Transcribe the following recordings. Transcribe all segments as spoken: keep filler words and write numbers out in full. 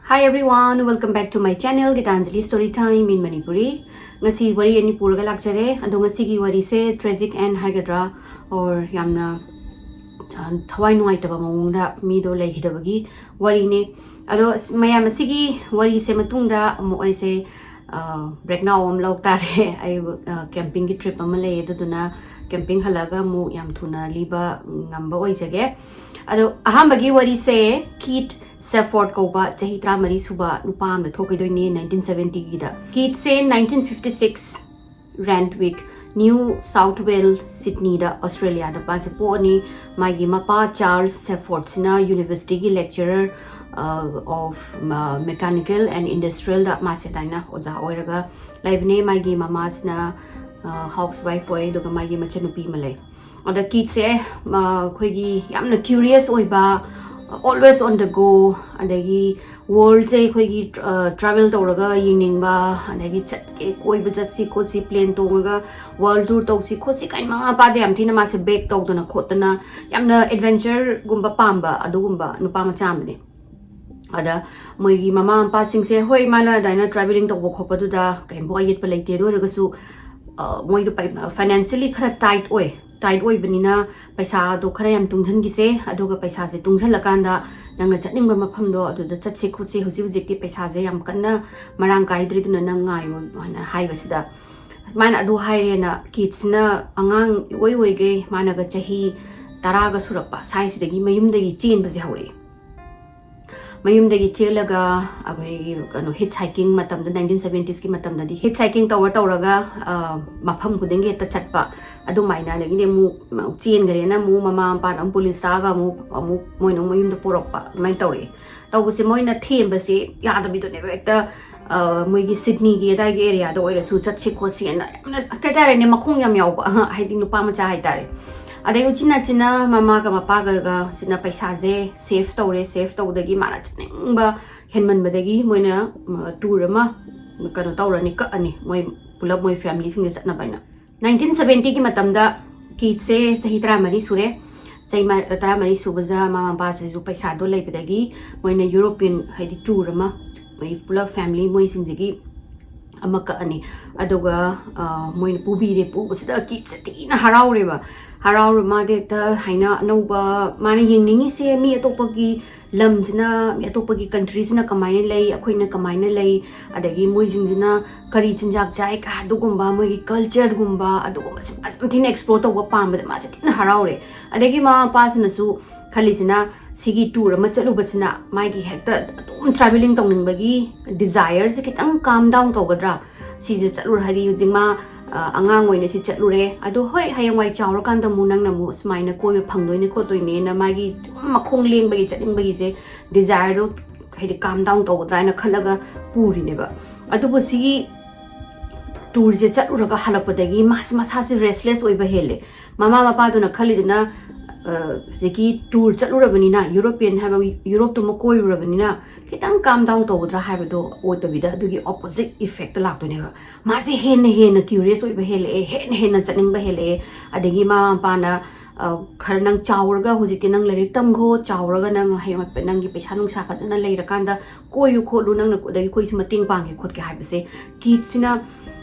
Hi everyone, welcome back to my channel Gitanjali Story Time in Manipuri. ꯉꯁꯤ ꯋꯥꯔꯤ ꯑꯅꯤ ꯄꯨꯔꯒ ꯂꯥꯛꯆꯔꯦ꯫ ꯑꯗꯣ ꯉꯁꯤꯒꯤ ꯋꯥꯔꯤꯁꯦ tragic end ꯍꯥꯏꯒꯗ꯭ꯔꯥ, or ꯌꯥꯝꯅ ꯑ, ꯊꯋꯥꯏ ꯅꯨꯡꯉꯥꯏꯇꯕ ꯃꯑꯣꯡꯗ ꯃꯤꯗꯣ ꯂꯩꯈꯤꯗꯕꯒꯤ ꯋꯥꯔꯤꯅꯦ꯫ ꯑꯗꯣ ꯑꯁ, ꯃꯌꯥꯝ, ꯑꯁꯤꯒꯤ ꯋꯥꯔꯤꯁꯦ ꯃꯇꯨꯡꯗ ꯑꯃꯨꯛ ꯑꯩꯁꯦ ꯕ꯭ꯔꯦꯛ ꯅꯥꯎ ꯑꯃ ꯂꯧ ꯇꯥꯔꯦ꯫ ꯑꯩ ꯀꯦꯝꯄꯤꯡꯒꯤ ꯇ꯭ꯔꯤꯞ ꯑꯃ ꯂꯩ, ꯑꯗꯨꯗꯨꯅ ꯀꯦꯝꯄꯤꯡ ꯍꯜꯂꯛꯑꯒ ꯑꯃꯨꯛ ꯌꯥꯝ ꯊꯨꯅ ꯂꯤꯕ ꯉꯝꯕ ꯑꯣꯏꯖꯒꯦ꯫ ꯑꯗꯣ ꯑꯍꯥꯟꯕꯒꯤ ꯋꯥꯔꯤꯁꯦ ꯀꯤꯠ ꯁꯦꯐꯣꯔꯗ ꯀꯧꯕ ꯆꯍꯤ ꯇꯔꯥꯃꯔꯤ ꯁꯨꯕ ꯅꯨꯄꯥ ꯑꯃꯗ ꯊꯣꯛꯈꯤꯗꯣꯏꯅꯦ, ꯅꯥꯏꯟꯇꯤꯟ ꯁꯕꯦꯟꯇꯤꯒꯤꯗ꯫ ꯀꯤꯠꯁꯦ nineteen fifty six Renwick, new south Wales, ꯁꯤꯗꯅꯤꯗ, ꯑꯣꯁꯇ꯭ꯔꯦꯂꯤꯌꯥꯗ ꯃꯥꯁꯦ ꯄꯣꯛꯑꯅꯤ꯫ ꯃꯥꯒꯤ ꯃꯄꯥ ꯆꯥꯔꯜꯁ ꯁꯦꯐꯣꯔꯗꯁꯤꯅ ꯌꯨꯅꯤꯚꯔꯁꯤꯇꯤꯒꯤ lecturer of mechanical and industrialꯗ ꯃꯥꯁꯦ ꯑꯗꯨꯃꯥꯏꯅ ꯑꯣꯖꯥ ꯑꯣꯏꯔꯒ ꯂꯩꯕꯅꯦ꯫ ꯃꯥꯒꯤ ꯃꯃꯥꯁꯤꯅ ꯍꯥꯎꯁ ꯋꯥꯏꯐ ꯑꯣꯏ, ꯑꯗꯨꯒ ꯃꯥꯒꯤ ꯃꯆꯟꯅꯨꯄꯤ ꯑꯃ ꯂꯩ꯫ ꯑꯗ ꯀꯤꯠꯁꯦ ꯑꯩꯈꯣꯏꯒꯤ ꯌꯥꯝꯅ curious ꯑꯣꯏꯕ, always on the go, ꯑꯗꯒꯤ ꯋꯥꯔꯜꯁꯦ ꯑꯩꯈꯣꯏꯒꯤ ꯇ꯭ꯔꯥꯚꯦꯜ ꯇꯧꯔꯒ ꯌꯦꯡꯅꯤꯡꯕ, ꯑꯗꯒꯤ ꯆꯠꯀꯦ, ꯀꯣꯏꯕ ꯆꯠꯁꯤ ꯈꯣꯠꯁꯤ, ꯄ꯭ꯂꯦꯟ ꯇꯣꯡꯉꯒ ꯋꯥꯔꯜ ꯇꯨꯔ ꯇꯧꯁꯤ ꯈꯣꯠꯁꯤ ꯀꯥꯏꯅ ꯃꯃꯥ ꯃꯄꯥꯗ ꯌꯥꯝ ꯊꯤꯅ ꯃꯥꯁꯦ ꯕꯦꯛ ꯇꯧꯗꯅ ꯈꯣꯠꯇꯅ ꯌꯥꯝꯅ ꯑꯦꯗꯚꯦꯟꯆꯔꯒꯨꯝꯕ ꯄꯥꯝꯕ ꯑꯗꯨꯒꯨꯝꯕ ꯅꯨꯄꯥ ꯃꯆꯥ ꯑꯃꯅꯦ꯫ ꯑꯗ ꯃꯣꯏꯒꯤ ꯃꯃꯥ ꯃꯄꯥꯁꯤꯡꯁꯦ, ꯍꯣꯏ, ꯃꯥꯅ ꯑꯗꯨꯃꯥꯏꯅ ꯇ꯭ꯔꯥꯚꯦꯂꯤꯡ ꯇꯧꯕ ꯈꯣꯠꯄꯗꯨꯗ ꯀꯩꯝꯕꯨ ꯑꯌꯦꯠꯄ ꯂꯩꯇꯦ, ꯑꯗꯨ ꯑꯣꯏꯔꯒꯁꯨ ꯃꯣꯏꯗꯣ ꯐꯥꯏꯅꯥꯟꯁꯤꯌꯦꯜꯂꯤ ꯈꯔ ꯇꯥꯏꯠ ꯑꯣꯏ꯫ ꯇꯥꯏꯠ ꯑꯣꯏꯕꯅꯤꯅ ꯄꯩꯁꯥꯗꯣ ꯈꯔ ꯌꯥꯝ ꯇꯨꯡꯁꯤꯟꯈꯤꯁꯦ, ꯑꯗꯨꯒ ꯄꯩꯁꯥꯁꯦ ꯇꯨꯡꯁꯤꯜꯂꯀꯥꯟꯗ ꯅꯪꯅ ꯆꯠꯅꯤꯡꯕ ꯃꯐꯝꯗꯣ ꯑꯗꯨꯗ ꯆꯠꯁꯦ ꯈꯣꯠꯁꯦ, ꯍꯧꯖꯤꯛ ꯍꯧꯖꯤꯛꯇꯤ ꯄꯩꯁꯥꯁꯦ ꯌꯥꯝ ꯀꯟꯅ ꯃꯔꯥꯡ ꯀꯥꯏꯗ꯭ꯔꯤꯗꯨꯅ ꯅꯪ ꯉꯥꯏꯌꯣ ꯍꯥꯏꯅ ꯍꯥꯏꯕꯁꯤꯗ, ꯃꯥꯅ ꯑꯗꯨ ꯍꯥꯏꯔꯦꯅ ꯀꯤꯠꯁꯤꯅ ꯑꯉꯥꯡ ꯏꯑꯣꯏ ꯑꯣꯏꯒꯩ, ꯃꯥꯅꯒ ꯆꯍꯤ ꯇꯔꯥꯒ ꯁꯨꯔꯛꯄ ꯁ꯭ꯋꯥꯏꯁꯤꯗꯒꯤ ꯃꯌꯨꯝꯗꯒꯤ ꯆꯦꯟꯕꯁꯦ ꯍꯧꯔꯛꯑꯦ꯫ ꯃꯌꯨꯝꯗꯒꯤ ꯆꯦꯜꯂꯒ ꯑꯩꯈꯣꯏꯒꯤ ꯀꯩꯅꯣ ꯍꯤꯠ ꯁꯥꯏꯀꯤꯡ ꯃꯇꯝꯗ, ꯅꯥꯏꯟꯇꯤꯟ ꯁꯕꯦꯟꯇꯤꯁꯀꯤ ꯃꯇꯝꯗꯗꯤ ꯍꯤꯠ ꯁꯥꯏꯀꯤꯡ ꯇꯧꯔ ꯇꯧꯔꯒ ꯃꯐꯝ ꯈꯨꯗꯤꯡꯒꯤ ꯍꯦꯛꯇ ꯆꯠꯄ ꯑꯗꯨꯃꯥꯏꯅ꯫ ꯑꯗꯒꯤꯗꯤ ꯑꯃꯨꯛ ꯆꯦꯟꯈ꯭ꯔꯦꯅ ꯑꯃꯨꯛ ꯃꯃꯥ ꯃꯄꯥꯅ ꯑꯃꯨꯛ ꯄꯨꯂꯤꯁ ꯆꯥꯒ ꯑꯃꯨꯛ ꯑꯃꯨꯛ ꯃꯣꯏꯅ ꯑꯃꯨꯛ ꯃꯌꯨꯝꯗ ꯄꯨꯔꯛꯄ ꯑꯗꯨꯃꯥꯏꯅ ꯇꯧꯔꯛꯑꯦ꯫ ꯇꯧꯕꯁꯦ ꯃꯣꯏꯅ ꯊꯦꯝꯕꯁꯦ ꯌꯥꯗꯕꯤꯗꯨꯅꯦꯕ꯫ ꯍꯦꯛꯇ ꯃꯣꯏꯒꯤ ꯁꯤꯗꯅꯤꯒꯤ ꯑꯗꯥꯏꯒꯤ ꯑꯦꯔꯤꯌꯥꯗ ꯑꯣꯏꯔꯁꯨ ꯆꯠꯁꯤ ꯈꯣꯠꯁꯤꯅ ꯌꯥꯝꯅ ꯀꯩ ꯍꯥꯏꯇꯥꯔꯦꯅꯦ, ꯃꯈꯣꯡ ꯌꯥꯝ ꯌꯥꯎꯕ, ꯍꯥꯏꯗꯤ ꯅꯨꯄꯥ ꯃꯆꯥ ꯍꯥꯏꯇꯥꯔꯦ꯫ ꯑꯗꯩ ꯎꯆꯤꯟ ꯅꯥꯆꯤꯟꯅ ꯃꯃꯥꯒ ꯃꯄꯥꯒꯒ ꯁꯤꯅ ꯄꯩꯁꯥꯁꯦ ꯁꯦꯐ ꯇꯧꯔꯦ꯫ ꯁꯦꯐ ꯇꯧꯕꯗꯒꯤ ꯃꯥꯅ ꯆꯠꯅꯤꯡꯕ ꯍꯦꯟꯃꯟꯕꯗꯒꯤ ꯃꯣꯏꯅ ꯇꯨꯔ ꯑꯃ ꯀꯩꯅꯣ ꯇꯧꯔꯅꯤ, ꯀꯛꯑꯅꯤ, ꯃꯣꯏ ꯄꯨꯂꯞ ꯃꯣꯏ ꯐꯦꯃꯤꯂꯤꯁꯤꯡꯁꯦ ꯆꯠꯅꯕ ꯍꯥꯏꯅ꯫ ꯅꯥꯏꯟꯇꯤꯟ ꯁꯕꯦꯟꯇꯤꯒꯤ ꯃꯇꯝꯗ ꯀꯤꯠꯁꯦ ꯆꯍꯤ ꯇꯔꯥꯃꯔꯤ ꯁꯨꯔꯦ꯫ ꯆꯍꯤ ꯃ-, ꯇꯔꯥꯃꯔꯤ ꯁꯨꯕꯁꯤꯗ ꯃꯃꯥ ꯃꯄꯥꯁꯤꯁꯨ ꯄꯩꯁꯥꯗꯣ ꯂꯩꯕꯗꯒꯤ ꯃꯣꯏꯅ ꯌꯨꯔꯣꯄꯤꯌꯟ, ꯍꯥꯏꯗꯤ ꯇꯨꯔ ꯑꯃ, ꯃꯣꯏ ꯄꯨꯂꯞ ꯐꯦꯃꯤꯂꯤ ꯃꯣꯏꯁꯤꯡꯁꯤꯒꯤ ꯑꯃ ꯀꯛꯑꯅꯤ꯫ ꯑꯗꯨꯒ, ꯑ, ꯃꯣꯏꯅ ꯄꯨꯕꯤꯔꯦ꯫ ꯄꯨꯕꯁꯤꯗ ꯀꯤꯠꯁꯦ ꯊꯤꯅ ꯍꯔꯥꯎꯔꯦꯕ꯫ ꯍꯔꯥꯎꯔ ꯃꯥꯗꯤ ꯍꯦꯛꯇ ꯍꯥꯏꯅ ꯑꯅꯧꯕ, ꯃꯥꯅ ꯌꯦꯡꯅꯤꯡꯉꯤꯁꯦ ꯃꯤ ꯑꯇꯣꯞꯄꯒꯤ ꯂꯝꯁꯤꯅ, ꯃꯤ ꯑꯇꯣꯞꯄꯒꯤ ꯀꯟꯇ꯭ꯔꯤꯁꯤꯅ ꯀꯃꯥꯏꯅ ꯂꯩ, ꯑꯩꯈꯣꯏꯅ ꯀꯃꯥꯏꯅ ꯂꯩ, ꯑꯗꯒꯤ ꯃꯣꯏꯁꯤꯡꯁꯤꯅ ꯀꯔꯤ ꯆꯤꯟꯖꯥꯛ ꯆꯥꯏ ꯀ-, ꯑꯗꯨꯒꯨꯝꯕ, ꯃꯣꯏꯒꯤ ꯀꯜꯆꯔꯒꯨꯝꯕ, ꯑꯗꯨꯒꯨꯝꯕꯁꯦ ꯃꯥꯁꯦ ꯌꯥꯝ ꯊꯤꯅ ꯑꯦꯛꯁꯄ꯭ꯂꯣꯔ ꯇꯧꯕ ꯄꯥꯝꯕꯗ ꯃꯥꯁꯦ ꯊꯤꯅ ꯍꯔꯥꯎꯔꯦ꯫ ꯑꯗꯒꯤ ꯃꯃꯥ ꯃꯄꯥꯁꯤꯅꯁꯨ ꯈꯜꯂꯤꯁꯤꯅ, ꯁꯤꯒꯤ ꯇꯨꯔ ꯑꯃ ꯆꯠꯂꯨꯕꯁꯤꯅ ꯃꯥꯒꯤ ꯍꯦꯛꯇ ꯑꯗꯨꯝ ꯇ꯭ꯔꯥꯚꯦꯂꯤꯡ ꯇꯧꯅꯤꯡꯕꯒꯤ ꯗꯤꯖꯥꯏꯔꯁꯦ ꯈꯤꯇꯪ ꯀꯥꯝ ꯗꯥꯎꯟ ꯇꯧꯒꯗ꯭ꯔꯥ, ꯁꯤꯁꯦ ꯆꯠꯂꯨꯔ, ꯍꯥꯏꯗꯤ ꯍꯧꯖꯤꯛ ꯃꯥ, ꯑ, ꯑꯉꯥꯡ ꯑꯣꯏꯅ ꯁꯤ ꯆꯠꯂꯨꯔꯦ, ꯑꯗꯣ ꯍꯣꯏ, ꯍꯌꯦꯡꯋꯥꯏ ꯆꯥꯎꯔꯀꯥꯟꯗ ꯑꯃꯨꯛ ꯅꯪꯅ ꯑꯃꯨꯛ ꯁꯨꯃꯥꯏꯅ ꯀꯣꯏꯕ ꯐꯪꯗꯣꯏꯅꯦ ꯈꯣꯠꯇꯣꯏꯅꯦꯅ ꯃꯥꯒꯤ ꯁꯨꯝ ꯃꯈꯣꯡ ꯂꯦꯡꯕꯒꯤ, ꯆꯠꯅꯤꯡꯕꯒꯤꯁꯦ, ꯗꯤꯖꯥꯏꯔꯗꯣ ꯍꯥꯏꯗꯤ ꯀꯥꯝ ꯗꯥꯎꯟ ꯇꯧꯒꯗ꯭ꯔꯥ ꯍꯥꯏꯅ ꯈꯜꯂꯒ ꯄꯨꯔꯤꯅꯦꯕ꯫ ꯑꯗꯨꯕꯨ ꯁꯤꯒꯤ ꯇꯨꯔꯁꯦ ꯆꯠꯂꯨꯔꯒ ꯍꯜꯂꯛꯄꯗꯒꯤ ꯃꯥꯁꯦ ꯃꯁꯥꯁꯦ ꯔꯦꯁꯂꯦꯁ ꯑꯣꯏꯕ ꯍꯦꯜꯂꯦ꯫ ꯃꯃꯥ ꯃꯄꯥꯗꯨꯅ ꯈꯜꯂꯤꯗꯨꯅ, ꯑ, ꯍꯧꯖꯤꯛꯀꯤ ꯇꯨꯔ ꯆꯠꯂꯨꯔꯕꯅꯤꯅ, ꯌꯨꯔꯣꯄꯤꯌꯟ ꯍꯥꯏꯕ ꯌꯨꯔꯣꯞꯇꯨꯃ ꯀꯣꯏꯔꯨꯔꯕꯅꯤꯅ ꯈꯤꯇꯪ ꯀꯥꯝ ꯗꯥꯎꯟ ꯇꯧꯒꯗ꯭ꯔꯥ ꯍꯥꯏꯕꯗꯣ ꯑꯣꯏꯗꯕꯤꯗ ꯑꯗꯨꯒꯤ ꯑꯣꯄꯣꯖꯤꯠ ꯏꯐꯦꯛꯇ ꯂꯥꯛꯇꯣꯏꯅꯦꯕ꯫ ꯃꯥꯁꯦ ꯍꯦꯟꯅ ꯍꯦꯟꯅ ꯀ꯭ꯌꯨꯔꯤꯌꯁ ꯑꯣꯏꯕ ꯍꯦꯜꯂꯛꯑꯦ, ꯍꯦꯟꯅ ꯍꯦꯟꯅ ꯆꯠꯅꯤꯡꯕ ꯍꯦꯜꯂꯛꯑꯦ꯫ ꯑꯗꯒꯤ ꯃꯃꯥ ꯃꯄꯥꯅ, ꯑ, "ꯈꯔ ꯅꯪ ꯆꯥꯎꯔꯒ, ꯍꯧꯖꯤꯛꯇꯤ ꯅꯪ ꯂꯥꯏꯔꯤꯛ ꯇꯝꯈꯣ, ꯆꯥꯎꯔꯒ ꯅꯪ ꯍꯌꯦꯡ ꯅꯪꯒꯤ ꯄꯩꯁꯥ ꯅꯨꯡꯁꯥ ꯐꯖꯅ ꯂꯩꯔꯀꯥꯟꯗ ꯀꯣꯏꯌꯨ ꯈꯣꯠꯂꯨ, ꯅꯪꯅ, ꯑꯗꯒꯤ ꯑꯩꯈꯣꯏꯁꯨ ꯃꯇꯦꯡ ꯄꯥꯡꯒꯦ ꯈꯣꯠꯀꯦ" ꯍꯥꯏꯕꯁꯦ ꯀꯤꯠꯁꯤꯅ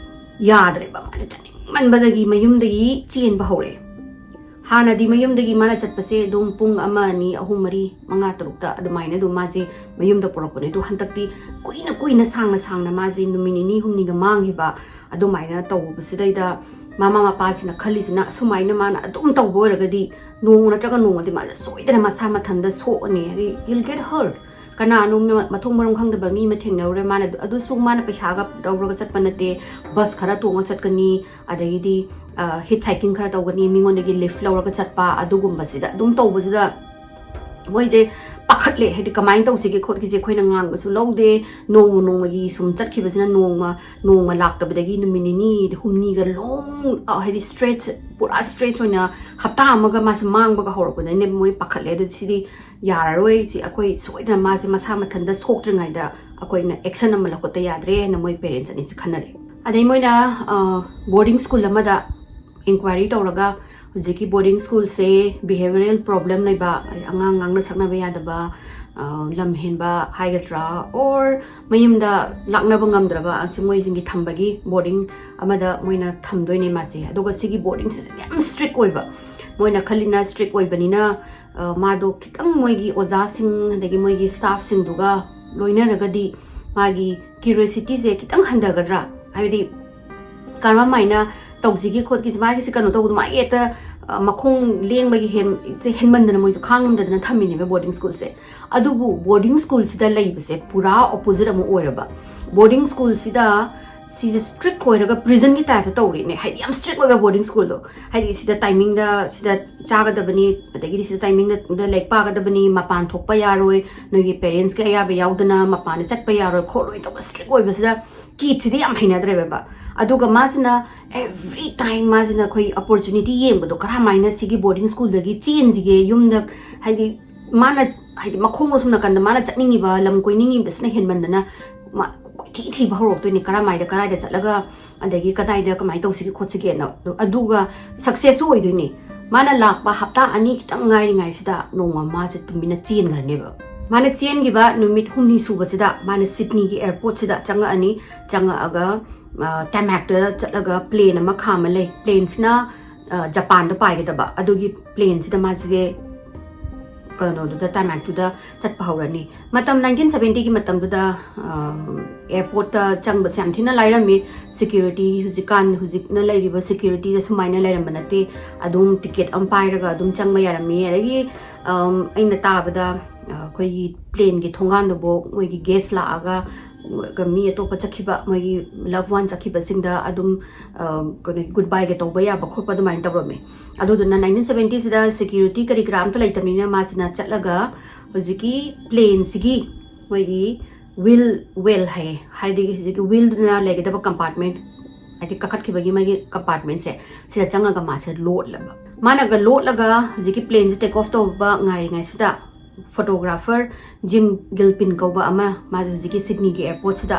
ꯌꯥꯗ꯭ꯔꯦꯕ꯫ ꯃꯥꯁꯦ ꯆꯠꯅꯤꯡꯃꯟꯕꯗꯒꯤ ꯃꯌꯨꯝꯗꯒꯤ ꯆꯦꯟꯕ ꯍꯧꯔꯛꯑꯦ꯫ ꯍꯥꯟꯅꯗꯤ ꯃꯌꯨꯝꯗꯒꯤ ꯃꯥꯅ ꯆꯠꯄꯁꯦ ꯑꯗꯨꯝ ꯄꯨꯡ ꯑꯃ, ꯑꯅꯤ, ꯑꯍꯨꯝ, ꯃꯔꯤ, ꯃꯉꯥ, ꯇꯔꯨꯛꯇ ꯑꯗꯨꯃꯥꯏꯅ ꯑꯗꯨꯝ ꯃꯥꯁꯦ ꯃꯌꯨꯝꯗ ꯄꯨꯔꯛꯄꯅꯦ꯫ ꯑꯗꯣ ꯍꯟꯗꯛꯇꯤ ꯀꯨꯏꯅ ꯀꯨꯏꯅ, ꯁꯥꯡꯅ ꯁꯥꯡꯅ ꯃꯥꯁꯦ ꯅꯨꯃꯤꯠ ꯅꯤꯅꯤ ꯍꯨꯝꯅꯤꯒ ꯃꯥꯡꯈꯤꯕ, ꯑꯗꯨꯃꯥꯏꯅ ꯇꯧꯕꯁꯤꯗꯩꯗ ꯃꯃꯥ ꯃꯄꯥꯁꯤꯅ ꯈꯜꯂꯤꯁꯤꯅ, ꯑꯁꯨꯃꯥꯏꯅ ꯃꯥꯅ ꯑꯗꯨꯝ ꯇꯧꯕ ꯑꯣꯏꯔꯒꯗꯤ ꯅꯣꯡꯃ ꯅꯠꯇ꯭ꯔꯒ ꯅꯣꯡꯃꯗꯤ ꯃꯥꯁꯦ ꯁꯣꯏꯗꯅ ꯃꯁꯥ ꯃꯊꯟꯇ ꯁꯣꯛꯑꯅꯤ, ꯍꯥꯏꯗꯤ he'll get hurt꯫ ꯀꯅꯥꯅꯣ ꯃ-, ꯃꯊꯣꯡ ꯃꯔꯝ ꯈꯪꯗꯕ ꯃꯤ ꯑꯃ ꯊꯦꯡꯅꯔꯨꯔꯦ꯫ ꯃꯥꯅ ꯑꯗꯨ-, ꯑꯗꯨꯁꯨ ꯃꯥꯅ ꯄꯩꯁꯥꯒ ꯂꯧꯔꯒ ꯆꯠꯄ ꯅꯠꯇꯦ, ꯕꯁ ꯈꯔ ꯇꯣꯡꯉ ꯆꯠꯀꯅꯤ, ꯑꯗꯒꯤꯗꯤ, ꯑ, ꯍꯤꯠ ꯁꯥꯏꯀꯤꯡ ꯈꯔ ꯇꯧꯒꯅꯤ, ꯃꯤꯉꯣꯟꯗꯒꯤ ꯂꯤꯐ ꯂꯧꯔꯒ ꯆꯠꯄ, ꯑꯗꯨꯒꯨꯝꯕꯁꯤꯗ ꯑꯗꯨꯝ ꯇꯧꯕꯁꯤꯗ ꯃꯣꯏꯁꯦ ꯄꯥꯈꯠꯂꯦ꯫ ꯍꯥꯏꯗꯤ ꯀꯃꯥꯏꯅ ꯇꯧꯁꯤꯒꯦ ꯈꯣꯠꯈꯤꯁꯦ, ꯑꯩꯈꯣꯏꯅ ꯉꯥꯡꯕꯁꯨ ꯂꯧꯗꯦ, ꯅꯣꯡꯃ ꯅꯣꯡꯃꯒꯤ ꯁꯨꯝ ꯆꯠꯈꯤꯕꯁꯤꯅ ꯅꯣꯡꯃ, ꯅꯣꯡꯃ ꯂꯥꯛꯇꯕꯗꯒꯤ ꯅꯨꯃꯤꯠ ꯅꯤꯅꯤ ꯍꯨꯝꯅꯤꯒ ꯂꯣꯡ, ꯑ, ꯍꯥꯏꯗꯤ ꯁ꯭ꯇ꯭ꯔꯦꯠꯆ, ꯄꯨꯔꯥ ꯁ꯭ꯇ꯭ꯔꯦꯠꯆ ꯑꯣꯏꯅ ꯍꯞꯇꯥ ꯑꯃꯒ ꯃꯥꯁꯦ ꯃꯥꯡꯕꯒ ꯍꯧꯔꯛꯄꯗꯩꯅꯦ ꯃꯣꯏ ꯄꯥꯈꯠꯂꯦ꯫ ꯑꯗꯨ ꯁꯤꯗꯤ ꯌꯥꯔꯔꯣꯏ, ꯁꯤ ꯑꯩꯈꯣꯏ ꯁꯣꯏꯗꯅ ꯃꯥꯁꯦ ꯃꯁꯥ ꯃꯊꯟꯇ ꯁꯣꯛꯇ꯭ꯔꯤꯉꯩꯗ ꯑꯩꯈꯣꯏꯅ ꯑꯦꯛꯁꯟ ꯑꯃ ꯂꯧꯈꯠꯇ ꯌꯥꯗ꯭ꯔꯦ ꯍꯥꯏꯅ ꯃꯣꯏ ꯄꯦꯔꯦꯟꯠꯁ ꯑꯅꯤꯁꯦ ꯈꯟꯅꯔꯦ꯫ ꯑꯗꯩ ꯃꯣꯏꯅ, ꯑ, ꯕꯣꯔꯗꯤꯡ ꯁ꯭ꯀꯨꯜ ꯑꯃꯗ ꯏꯟꯀ꯭ꯋꯥꯏꯔꯤ ꯇꯧꯔꯒ, ꯍꯧꯖꯤꯛꯀꯤ ꯕꯣꯔꯗꯤꯡ ꯁ꯭ꯀꯨꯜꯁꯦ ꯕꯤꯍꯦꯕꯤꯌꯔꯦꯜ ꯄ꯭ꯔꯣꯕ꯭ꯂꯦꯝ ꯂꯩꯕ, ꯑꯉꯥꯡ ꯉꯥꯡꯅ ꯁꯛꯅꯕ ꯌꯥꯗꯕ, ꯑ, ꯂꯝ ꯍꯦꯟꯕ ꯍꯥꯏꯒꯗ꯭ꯔꯥ, or ꯃꯌꯨꯝꯗ ꯂꯥꯛꯅꯕ ꯉꯝꯗ꯭ꯔꯕ, ꯑꯁꯤ ꯃꯣꯏꯁꯤꯡꯒꯤ ꯊꯝꯕꯒꯤ ꯕꯣꯔꯗꯤꯡ ꯑꯃꯗ ꯃꯣꯏꯅ ꯊꯝꯗꯣꯏꯅꯦ ꯃꯥꯁꯦ꯫ ꯑꯗꯨꯒ ꯁꯤꯒꯤ ꯕꯣꯔꯗꯤꯡꯁꯤꯁꯨ ꯌꯥꯝ ꯁ꯭ꯇ꯭ꯔꯤꯛ ꯑꯣꯏꯕ, ꯃꯣꯏꯅ ꯈꯜꯂꯤꯅ ꯁ꯭ꯇ꯭ꯔꯤꯛ ꯑꯣꯏꯕꯅꯤꯅ, ꯑ, ꯃꯥꯗꯣ ꯈꯤꯇꯪ ꯃꯣꯏꯒꯤ ꯑꯣꯖꯥꯁꯤꯡ ꯑꯗꯒꯤ ꯃꯣꯏꯒꯤ ꯁ꯭ꯇꯥꯐꯁꯤꯡꯗꯨꯒ ꯂꯣꯏꯅꯔꯒꯗꯤ ꯃꯥꯒꯤ ꯀ꯭ꯌꯨꯔꯤꯌꯣꯁꯤꯇꯤꯁꯦ ꯈꯤꯇꯪ ꯍꯟꯊꯒꯗ꯭ꯔꯥ, ꯍꯥꯏꯕꯗꯤ ꯀꯔꯝꯍꯥꯏꯅ ꯇꯧꯁꯤꯒꯦ ꯈꯣꯠꯈꯤꯁꯤ, ꯃꯥꯒꯤꯁꯤ ꯀꯩꯅꯣ ꯇꯧꯕꯗꯣ, ꯃꯥꯒꯤ ꯍꯦꯛꯇ, ꯑ, ꯃꯈꯣꯡ ꯂꯦꯡꯕꯒꯤ ꯍꯦꯟ-, ꯁꯦ ꯍꯦꯟꯃꯟꯗꯅ ꯃꯣꯏꯁꯨ ꯈꯥꯡꯉꯝꯗꯗꯅ ꯊꯝꯃꯤꯅꯦꯕ ꯕꯣꯔꯗꯤꯡ ꯁ꯭ꯀꯨꯜꯁꯦ꯫ ꯑꯗꯨꯕꯨ ꯕꯣꯔꯗꯤꯡ ꯁ꯭ꯀꯨꯜꯁꯤꯗ ꯂꯩꯕꯁꯦ ꯄꯨꯔꯥ ꯑꯣꯄꯣꯖꯤꯠ ꯑꯃ ꯑꯣꯏꯔꯕ꯫ ꯕꯣꯔꯗꯤꯡ ꯁ꯭ꯀꯨꯜꯁꯤꯗ ꯁꯤꯁꯦ ꯁ꯭ꯇ꯭ꯔꯤꯛ ꯑꯣꯏꯔꯒ ꯄ꯭ꯔꯤꯖꯟꯒꯤ ꯇꯥꯏꯞꯇ ꯇꯧꯔꯤꯅꯦ, ꯍꯥꯏꯗꯤ ꯌꯥꯝ ꯁ꯭ꯇ꯭ꯔꯤꯛ ꯑꯣꯏꯕ ꯕꯣꯔꯗꯤꯡ ꯁ꯭ꯀꯨꯜꯗꯣ꯫ ꯍꯥꯏꯗꯤ ꯁꯤꯗ ꯇꯥꯏꯃꯤꯡꯗ ꯁꯤꯗ ꯆꯥꯒꯗꯕꯅꯤ, ꯑꯗꯒꯤꯗꯤ ꯁꯤꯗ ꯇꯥꯏꯃꯤꯡꯗ ꯂꯥꯏꯔꯤꯛ ꯄꯥꯒꯗꯕꯅꯤ, ꯃꯄꯥꯟ ꯊꯣꯛꯄ ꯌꯥꯔꯣꯏ, ꯅꯣꯏꯒꯤ ꯄꯦꯔꯦꯟꯁꯀꯤ ꯑꯌꯥꯕ ꯌꯥꯎꯗꯅ ꯃꯄꯥꯟꯗ ꯆꯠꯄ ꯌꯥꯔꯣꯏ ꯈꯣꯠꯂꯣꯏ ꯇꯧꯕ ꯁ꯭ꯇ꯭ꯔꯤꯛ ꯑꯣꯏꯕꯁꯤꯗ ꯀꯤꯠꯁꯤꯗꯤ ꯌꯥꯝ ꯍꯩꯅꯗ꯭ꯔꯦꯕ꯫ ꯑꯗꯨꯒ ꯃꯥꯁꯤꯅ every time ꯃꯥꯁꯤꯅ ꯑꯩꯈꯣꯏ ꯑꯣꯄꯣꯔꯆꯨꯅꯤꯇꯤ ꯌꯦꯡꯕꯗꯣ, ꯀꯔꯝꯍꯥꯏꯅ ꯁꯤꯒꯤ ꯕꯣꯔꯗꯤꯡ ꯁ꯭ꯀꯨꯜꯗꯒꯤ ꯆꯦꯟꯁꯤꯒꯦ, ꯌꯨꯝꯗ, ꯍꯥꯏꯗꯤ ꯃꯥꯅ, ꯍꯥꯏꯗꯤ ꯃꯈꯣꯡꯗꯣ ꯁꯨꯝ ꯅꯥꯀꯟꯗ ꯃꯥꯅ ꯆꯠꯅꯤꯡꯉꯤꯕ ꯂꯝ ꯀꯣꯏꯅꯤꯡꯉꯤꯕꯁꯤꯅ ꯍꯦꯟꯃꯟꯗꯅ ꯃꯥ ꯀꯣꯏꯊꯤ ꯊꯤꯕ ꯍꯧꯔꯛꯇꯣꯏꯅꯦ, ꯀꯔꯝꯍꯥꯏꯗ, ꯀꯗꯥꯏꯗ ꯆꯠꯂꯒ, ꯑꯗꯒꯤ ꯀꯗꯥꯏꯗ ꯀꯃꯥꯏꯅ ꯇꯧꯁꯤꯒꯦ ꯈꯣꯠꯁꯤꯒꯦꯅ꯫ ꯑꯗꯨꯒ ꯁꯛꯁꯦꯁꯁꯨ ꯑꯣꯏꯗꯣꯏꯅꯦ꯫ ꯃꯥꯅ ꯂꯥꯛꯄ ꯍꯞꯇꯥ ꯑꯅꯤ ꯈꯤꯇꯪ ꯉꯥꯏꯔꯤꯉꯩꯁꯤꯗ ꯅꯣꯡꯃ ꯃꯥꯁꯦ ꯇꯨꯃꯤꯟꯅ ꯆꯦꯟꯈ꯭ꯔꯅꯦꯕ꯫ ꯃꯥꯅ ꯆꯦꯟꯈꯤꯕ ꯅꯨꯃꯤꯠ ꯍꯨꯝꯅꯤ ꯁꯨꯕꯁꯤꯗ ꯃꯥꯅ ꯁꯤꯗꯅꯤꯒꯤ ꯑꯦꯌꯔꯄꯣꯔꯠꯁꯤꯗ ꯆꯪꯉꯛꯑꯅꯤ꯫ ꯆꯪꯉꯛꯑꯒ, ꯑ, ꯇꯃꯦꯡꯂꯣꯡꯗ ꯆꯠꯂꯒ ꯄ꯭ꯂꯦꯟ ꯑꯃ ꯈꯥꯝꯃ ꯂꯩ꯫ ꯄ꯭ꯂꯦꯟꯁꯤꯅ, ꯑ, ꯖꯄꯥꯟꯗ ꯄꯥꯏꯒꯗꯕ꯫ ꯑꯗꯨꯒꯤ ꯄ꯭ꯂꯦꯟꯁꯤꯗ ꯃꯥꯁꯦ ꯀꯩꯅꯣꯗꯨꯗ, ꯇꯃꯦꯡꯂꯣꯡꯗ ꯆꯠꯄ ꯍꯧꯔꯅꯤ꯫ ꯃꯇꯝ ꯅꯥꯏꯟꯇꯤꯟ ꯁꯕꯦꯟꯇꯤꯒꯤ ꯃꯇꯝꯗꯨꯗ, ꯑ, ꯑꯦꯌꯔꯄꯣꯔꯠꯇ ꯆꯪꯕꯁꯦ ꯌꯥꯝ ꯊꯤꯅ ꯂꯥꯏꯔꯝꯃꯤ꯫ ꯁꯦꯀ꯭ꯌꯨꯔꯤꯇꯤ, ꯍꯧꯖꯤꯛꯀꯥꯟ, ꯍꯧꯖꯤꯛꯅ ꯂꯩꯔꯤꯕ ꯁꯦꯀ꯭ꯌꯨꯔꯤꯇꯤꯁꯦ ꯁꯨꯃꯥꯏꯅ ꯂꯩꯔꯝꯕ ꯅꯠꯇꯦ꯫ ꯑꯗꯨꯝ ꯇꯤꯀꯦꯠ ꯑꯃ ꯄꯥꯏꯔꯒ ꯑꯗꯨꯝ ꯆꯪꯕ ꯌꯥꯔꯝꯃꯤ꯫ ꯑꯗꯒꯤ, ꯑꯝ, ꯑꯩꯅ ꯇꯥꯕꯗ, ꯑ, ꯑꯩꯈꯣꯏꯒꯤ ꯄ꯭ꯂꯦꯟꯒꯤ ꯊꯣꯡꯒꯥꯟꯗꯨꯕꯨ ꯃꯣꯏꯒꯤ ꯒꯦꯁ ꯂꯥꯛꯑꯒ, ꯃꯤ ꯑꯇꯣꯞꯄ ꯆꯠꯈꯤꯕ, ꯃꯣꯏꯒꯤ ꯂꯚ ꯋꯥꯟ ꯆꯠꯈꯤꯕꯁꯤꯡꯗ ꯑꯗꯨꯝ, ꯑ, ꯀꯩꯅꯣꯒꯤ ꯒꯨꯗ ꯕꯥꯏꯒ ꯇꯧꯕ ꯌꯥꯕ ꯈꯣꯠꯄ ꯑꯗꯨꯃꯥꯏꯅ ꯇꯧꯔꯝꯃꯦ꯫ ꯑꯗꯨꯗꯨꯅ ꯅꯥꯏꯟꯇꯤꯟ ꯁꯕꯦꯟꯇꯤꯁꯤꯗ ꯁꯦꯀ꯭ꯌꯨꯔꯤꯇꯤ ꯀꯔꯤ ꯀꯔꯥ ꯑꯝꯇ ꯂꯩꯇꯕꯅꯤꯅ ꯃꯥꯁꯤꯅ ꯆꯠꯂꯒ ꯍꯧꯖꯤꯛꯀꯤ ꯄ꯭ꯂꯦꯟꯁꯤꯒꯤ ꯃꯣꯏꯒꯤ ꯋꯤꯜ, ꯋꯦꯜ ꯍꯥꯏꯌꯦ, ꯍꯥꯏꯗꯤ ꯍꯧꯖꯤꯛꯀꯤ ꯋꯤꯜꯗꯨꯅ ꯂꯩꯒꯗꯕ ꯀꯝꯄꯥꯔꯠꯃꯦꯟ, ꯍꯥꯏꯗꯤ ꯀꯥꯈꯠꯈꯤꯕꯒꯤ ꯃꯥꯒꯤ ꯀꯝꯄꯥꯔꯠꯃꯦꯟꯁꯦ, ꯁꯤꯗ ꯆꯪꯉꯒ ꯃꯥꯁꯦ ꯂꯣꯠꯂꯕ꯫ ꯃꯥꯅꯒ ꯂꯣꯠꯂꯒ ꯍꯧꯖꯤꯛꯀꯤ ꯄ꯭ꯂꯦꯟꯁꯦ ꯇꯦꯛ ꯑꯣꯐ ꯇꯧꯕ ꯉꯥꯏꯔꯤꯉꯩꯁꯤꯗ ꯐꯣꯇꯣꯒ꯭ꯔꯥꯐꯔ ꯖꯤꯝ ꯒꯤꯜꯄꯤꯟ ꯀꯧꯕ ꯑꯃ, ꯃꯥꯁꯦ ꯍꯧꯖꯤꯛꯀꯤ ꯁꯤꯗꯅꯤꯒꯤ ꯑꯦꯌꯔꯄꯣꯔꯠꯁꯤꯗ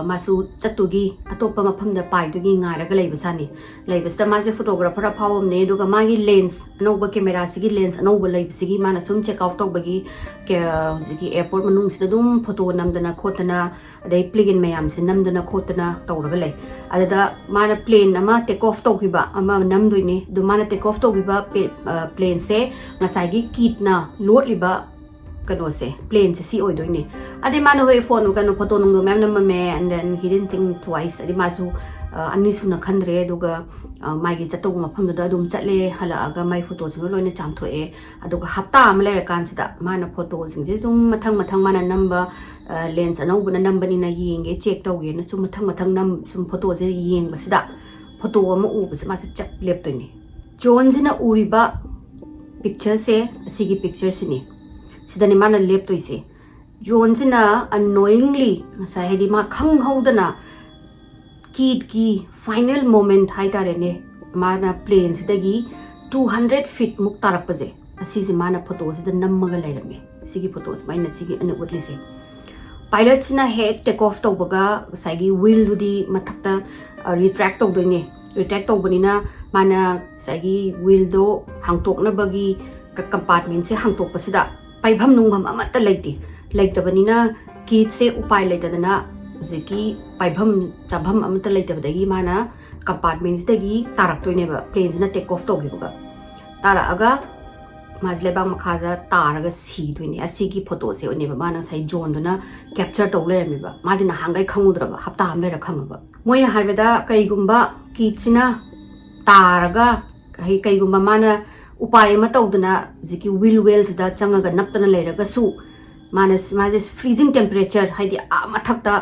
ꯃꯥꯁꯨ ꯆꯠꯇꯨꯒꯤ ꯑꯇꯣꯞꯄ ꯃꯐꯝꯗ ꯄꯥꯏꯗꯨꯒꯤ ꯉꯥꯏꯔꯒ ꯂꯩꯕꯖꯥꯠꯅꯤ꯫ ꯂꯩꯕꯁꯤꯗ ꯃꯥꯁꯦ photographer ꯑꯐꯥꯎꯕ ꯑꯃꯅꯦ, ꯑꯗꯨꯒ ꯃꯥꯒꯤ lens ꯑꯅꯧꯕ, camera ꯁꯤꯒꯤ lens ꯑꯅꯧꯕ ꯂꯩꯕꯁꯤꯒꯤ ꯃꯥꯅ ꯁꯨꯝ check out ꯇꯧꯕꯒꯤ ꯀꯦ-, ꯍꯧꯖꯤꯛꯀꯤ airport ꯃꯅꯨꯡꯁꯤꯗ ꯑꯗꯨꯝ photo ꯅꯝꯗꯅ ꯈꯣꯠꯇꯅ, ꯑꯗꯩ plane ꯃꯌꯥꯝꯁꯦ ꯅꯝꯗꯅ ꯈꯣꯠꯇꯅ ꯇꯧꯔꯒ ꯂꯩ꯫ ꯑꯗꯨꯗ ꯃꯥꯅ plane ꯑꯃ take off ꯇꯧꯈꯤꯕ ꯑꯃ ꯅꯝꯗꯣꯏꯅꯦ꯫ ꯑꯗꯨ ꯃꯥꯅ take off ꯇꯧꯈꯤꯕ ꯄꯦ-, ꯑ, plane ꯁꯦ ꯉꯁꯥꯏꯒꯤ Keith ꯅ ꯂꯣꯠꯂꯤꯕ ꯀꯩꯅꯣꯁꯦ, plane ꯁꯦ ꯁꯤ ꯑꯣꯏꯗꯣꯏꯅꯦ꯫ ꯑꯗꯩ ꯃꯥꯅ ꯍꯣꯏ phone ꯀꯩꯅꯣ photo ꯅꯨꯡꯗꯣ ꯃꯌꯥꯝ ꯅꯝꯃꯝꯃꯦ, and then he didn't think twice꯫ ꯑꯗꯩ ꯃꯥꯁꯨ, ꯑ, ꯑꯅꯤꯁꯨꯅ ꯈꯟꯗ꯭ꯔꯦ꯫ ꯑꯗꯨꯒ, ꯑ, ꯃꯥꯒꯤ ꯆꯠꯇꯧꯕ ꯃꯐꯝꯗꯨꯗ ꯑꯗꯨꯝ ꯆꯠꯂꯦ꯫ ꯍꯜꯂꯛꯑꯒ ꯃꯥꯏ photo ꯁꯤꯡꯗꯣ ꯂꯣꯏꯅ ꯆꯥꯝꯊꯣꯛꯑꯦ꯫ ꯑꯗꯨꯒ ꯍꯞꯇꯥ ꯑꯃ ꯂꯩꯔꯀꯥꯟꯁꯤꯗ ꯃꯥꯅ photo ꯁꯤꯡꯁꯦ ꯁꯨꯝ ꯃꯊꯪ ꯃꯊꯪ ꯃꯥꯅ ꯅꯝꯕ, ꯑ, lens ꯑꯅꯧꯕꯅ ꯅꯝꯕꯅꯤꯅ ꯌꯦꯡꯒꯦ, check ꯇꯧꯒꯦꯅ ꯁꯨꯝ ꯃꯊꯪ ꯃꯊꯪ ꯅꯝ-, ꯁꯨꯝ photo ꯁꯦ ꯌꯦꯡꯕꯁꯤꯗ photo ꯑꯃ ꯎꯕꯁꯦ ꯃꯥꯁꯦ ꯆꯞ ꯂꯦꯞꯇꯣꯏꯅꯦ꯫ ꯖꯣꯟꯁꯤꯅ ꯎꯔꯤꯕ picture ꯁꯦ ꯑꯁꯤꯒꯤ picture ꯁꯤꯅꯤ꯫ ꯁꯤꯗꯅꯤ ꯃꯥꯅ ꯂꯦꯞꯇꯣꯏꯁꯦ꯫ ꯖꯣꯟꯁꯤꯅ unknowingly, ꯉꯁꯥꯏ ꯍꯥꯏꯗꯤ ꯃꯥ ꯈꯪꯍꯧꯗꯅ Keith ꯀꯤ final moment ꯍꯥꯏꯇꯥꯔꯦꯅꯦ, ꯃꯥꯅ plane ꯁꯤꯗꯒꯤ two hundred feet ꯃꯨꯛ ꯇꯥꯔꯛꯄꯁꯦ, ꯑꯁꯤꯁꯦ ꯃꯥꯅ photo ꯁꯤꯗ ꯅꯝꯃꯒ ꯂꯩꯔꯝꯃꯦ꯫ ꯁꯤꯒꯤ photo ꯁꯨꯃꯥꯏꯅ ꯁꯤꯒꯤ ꯑꯩꯅ ꯎꯠꯂꯤꯁꯦ꯫ Pilot ꯁꯤꯅ ꯍꯦꯛ take off ꯇꯧꯕꯒ ꯉꯁꯥꯏꯒꯤ wheel ꯗꯨꯗꯤ ꯃꯊꯛꯇ, ꯑ, retract ꯇꯧꯗꯣꯏꯅꯦ꯫ Retract ꯇꯧꯕꯅꯤꯅ ꯃꯥꯅ ꯉꯁꯥꯏꯒꯤ wheel ꯗꯣ ꯍꯥꯡꯇꯣꯛꯅꯕꯒꯤ ꯀ-, compartment ꯁꯦ ꯍꯥꯡꯇꯣꯛꯄꯁꯤꯗ ꯄꯥꯏꯐꯝ ꯅꯨꯡꯐꯝ ꯑꯃꯠꯇ ꯂꯩꯇꯦ꯫ ꯂꯩꯇꯕꯅꯤꯅ Keith ꯁꯦ ꯎꯄꯥꯏ ꯂꯩꯇꯗꯅ ꯍꯧꯖꯤꯛꯀꯤ ꯄꯥꯏꯐꯝ ꯆꯥꯐꯝ ꯑꯃꯠꯇ ꯂꯩꯇꯕꯗꯒꯤ ꯃꯥꯅ compartment ꯁꯤꯗꯒꯤ ꯇꯥꯔꯛꯇꯣꯏꯅꯦꯕ, plane ꯁꯤꯅ take off ꯇꯧꯈꯤꯕꯒ꯫ ꯇꯥꯔꯛꯑꯒ ꯃꯥꯁꯦ ꯂꯩꯕꯥꯛ ꯃꯈꯥꯗ ꯇꯥꯔꯒ ꯁꯤꯗꯣꯏꯅꯦ꯫ ꯑꯁꯤꯒꯤ photo ꯁꯦ ꯑꯣꯏꯅꯦꯕ ꯃꯥꯅ ꯉꯁꯥꯏ ꯖꯣꯟꯗꯨꯅ capture ꯇꯧ ꯂꯩꯔꯝꯃꯦꯕ꯫ ꯃꯥꯗꯤ ꯅꯍꯥꯟꯈꯩ ꯈꯪꯉꯨꯗ꯭ꯔꯕ, ꯍꯞꯇꯥ ꯑꯃ ꯂꯩꯔ ꯈꯪꯉꯕ꯫ ꯃꯣꯏꯅ ꯍꯥꯏꯕꯗ ꯀꯩꯒꯨꯝꯕ Keith ꯁꯤꯅ ꯇꯥꯔꯒ, ꯀꯩ-, ꯀꯩꯒꯨꯝꯕ ꯃꯥꯅ ꯎꯄꯥꯏ ꯑꯃ ꯇꯧꯗꯅ ꯍꯧꯖꯤꯛꯀꯤ wheel well ꯁꯤꯗ ꯆꯪꯉꯒ ꯅꯞꯇꯅ ꯂꯩꯔꯒꯁꯨ, ꯃꯥꯅ, ꯃꯥꯁꯦ freezing temperature, ꯍꯥꯏꯗꯤ ꯑꯥ ꯃꯊꯛꯇ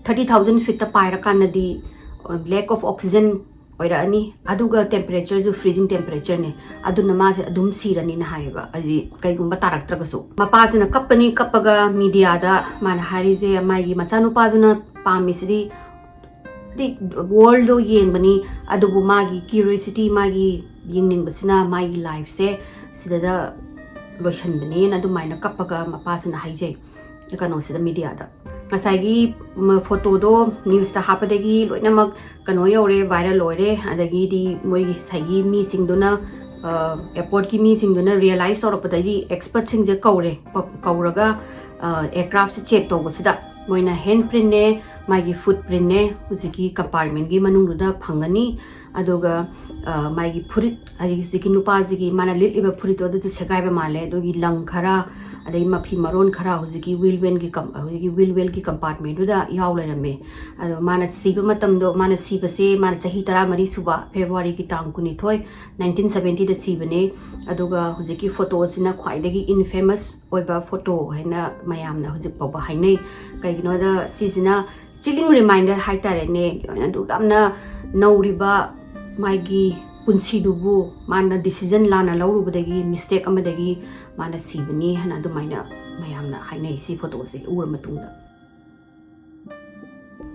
thirty thousand feet ꯇ ꯄꯥꯏꯔꯀꯥꯟꯗꯗꯤ, ꯑ, lack of oxygen ꯑꯣꯏꯔꯛꯑꯅꯤ, ꯑꯗꯨꯒ temperature ꯁꯨ freezing temperature ꯅꯦ, ꯑꯗꯨꯅ ꯃꯥꯁꯦ ꯑꯗꯨꯝ ꯁꯤꯔꯅꯤꯅ ꯍꯥꯏꯌꯦꯕ, ꯍꯥꯏꯗꯤ ꯀꯩꯒꯨꯝꯕ ꯇꯥꯔꯛꯇ꯭ꯔꯒꯁꯨ꯫ ꯃꯄꯥꯁꯤꯅ ꯀꯞꯄꯅꯤ, ꯀꯞꯄꯒ media ꯗ ꯃꯥꯅ ꯍꯥꯏꯔꯤꯁꯦ, ꯃꯥꯒꯤ ꯃꯆꯥꯅꯨꯄꯥꯗꯨꯅ ꯄꯥꯝꯃꯤꯁꯤꯗꯤ ꯗꯤ world ꯗꯣ ꯌꯦꯡꯕꯅꯤ, ꯑꯗꯨꯕꯨ ꯃꯥꯒꯤ curiosity, ꯃꯥꯒꯤ ꯌꯦꯡꯅꯤꯡꯕꯁꯤꯅ ꯃꯥꯒꯤ life ꯁꯦ ꯁꯤꯗꯗ ꯂꯣꯏꯁꯟꯕꯅꯦꯅ ꯑꯗꯨꯃꯥꯏꯅ ꯀꯞꯄꯒ ꯃꯄꯥꯁꯤꯅ ꯍꯥꯏꯖꯩ ꯀꯩꯅꯣꯁꯤꯗ, media ꯗ꯫ ꯉꯁꯥꯏꯒꯤ ꯐꯣꯇꯣꯗꯣ ꯅ꯭ꯌꯨꯁꯇ ꯍꯥꯞꯄꯗꯒꯤ ꯂꯣꯏꯅꯃꯛ ꯀꯩꯅꯣ ꯌꯧꯔꯦ, ꯚꯥꯏꯔꯦꯜ ꯑꯣꯏꯔꯦ꯫ ꯑꯗꯒꯤꯗꯤ ꯃꯣꯏꯒꯤ ꯉꯁꯥꯏꯒꯤ ꯃꯤꯁꯤꯡꯗꯨꯅ, ꯑꯦꯌꯔꯄꯣꯔꯠꯀꯤ ꯃꯤꯁꯤꯡꯗꯨꯅ ꯔꯤꯌꯦꯂꯥꯏꯁ ꯇꯧꯔꯛꯄꯗꯒꯤ ꯑꯦꯛꯁꯄꯔꯠꯁꯤꯡꯁꯦ ꯀꯧꯔꯦ꯫ ꯀꯧꯔꯒ ꯑꯦꯌꯔꯀ꯭ꯔꯥꯐꯁꯦ ꯆꯦꯛ ꯇꯧꯕꯁꯤꯗ ꯃꯣꯏꯅ ꯍꯦꯟ ꯄ꯭ꯔꯤꯟꯅꯦ, ꯃꯥꯒꯤ ꯐꯨꯠ ꯄ꯭ꯔꯤꯟꯅꯦ ꯍꯧꯖꯤꯛꯀꯤ ꯀꯝꯄꯥꯔꯠꯃꯦꯟꯒꯤ ꯃꯅꯨꯡꯗꯨꯗ ꯐꯪꯒꯅꯤ꯫ ꯑꯗꯨꯒ ꯃꯥꯒꯤ ꯐꯨꯔꯤꯠ, ꯍꯧꯖꯤꯛꯀꯤ ꯅꯨꯄꯥꯁꯤꯒꯤ ꯃꯥꯅ ꯂꯤꯠꯂꯤꯕ ꯐꯨꯔꯤꯠꯇꯣ ꯑꯗꯨꯁꯨ ꯁꯦꯒꯥꯏꯕ ꯃꯥꯜꯂꯦ꯫ ꯑꯗꯨꯒꯤ ꯂꯪ ꯈꯔ, ꯑꯗꯩ ꯃꯐꯤ ꯃꯔꯣꯟ ꯈꯔ ꯍꯧꯖꯤꯛꯀꯤ ꯋꯤꯜ ꯋꯦꯜꯒꯤ ꯀꯝ-, ꯍꯧꯖꯤꯛꯀꯤ ꯋꯤꯜ ꯋꯦꯜꯒꯤ ꯀꯝꯄꯥꯔꯠꯃꯦꯟꯗꯨꯗ ꯌꯥꯎ ꯂꯩꯔꯝꯃꯦ꯫ ꯑꯗꯣ ꯃꯥꯅ ꯁꯤꯕ ꯃꯇꯝꯗꯣ, ꯃꯥꯅ ꯁꯤꯕꯁꯦ ꯃꯥꯅ ꯆꯍꯤ ꯇꯔꯥꯃꯔꯤ ꯁꯨꯕ, ꯐꯦꯕ꯭ꯔꯨꯋꯥꯔꯤꯒꯤ ꯇꯥꯡ ꯀꯨꯟꯅꯤꯊꯣꯏ, ꯅꯥꯏꯟꯇꯤꯟ ꯁꯕꯦꯟꯇꯤꯗ ꯁꯤꯕꯅꯦ꯫ ꯑꯗꯨꯒ ꯍꯧꯖꯤꯛꯀꯤ ꯐꯣꯇꯣꯁꯤꯅ ꯈ꯭ꯋꯥꯏꯗꯒꯤ ꯏꯟꯐꯦꯃꯁ ꯑꯣꯏꯕ ꯐꯣꯇꯣ ꯍꯥꯏꯅ ꯃꯌꯥꯝꯅ ꯍꯧꯖꯤꯛ ꯐꯥꯎꯕ ꯍꯥꯏꯅꯩ꯫ ꯀꯩꯒꯤꯅꯣꯗ ꯁꯤꯁꯤꯅ ꯆꯤꯂꯤꯡ ꯔꯤꯃꯥꯏꯟꯗꯔ ꯍꯥꯏꯇꯥꯔꯦꯅꯦ, ꯑꯗꯨꯛ ꯌꯥꯝꯅ ꯅꯧꯔꯤꯕ ꯃꯥꯒꯤ ꯄꯨꯟꯁꯤꯗꯨꯕꯨ ꯃꯥꯅ ꯗꯤꯁꯤꯖꯟ ꯂꯥꯟꯅ ꯂꯧꯔꯨꯕꯗꯒꯤ, ꯃꯤꯁꯇꯦꯛ ꯑꯃꯗꯒꯤ ꯃꯥꯅ ꯁꯤꯕꯅꯤ ꯍꯥꯏꯅ ꯑꯗꯨꯃꯥꯏꯅ ꯃꯌꯥꯝꯅ ꯍꯥꯏꯅꯩ ꯁꯤ ꯐꯣꯇꯣꯁꯦ ꯎꯔ ꯃꯇꯨꯡꯗ꯫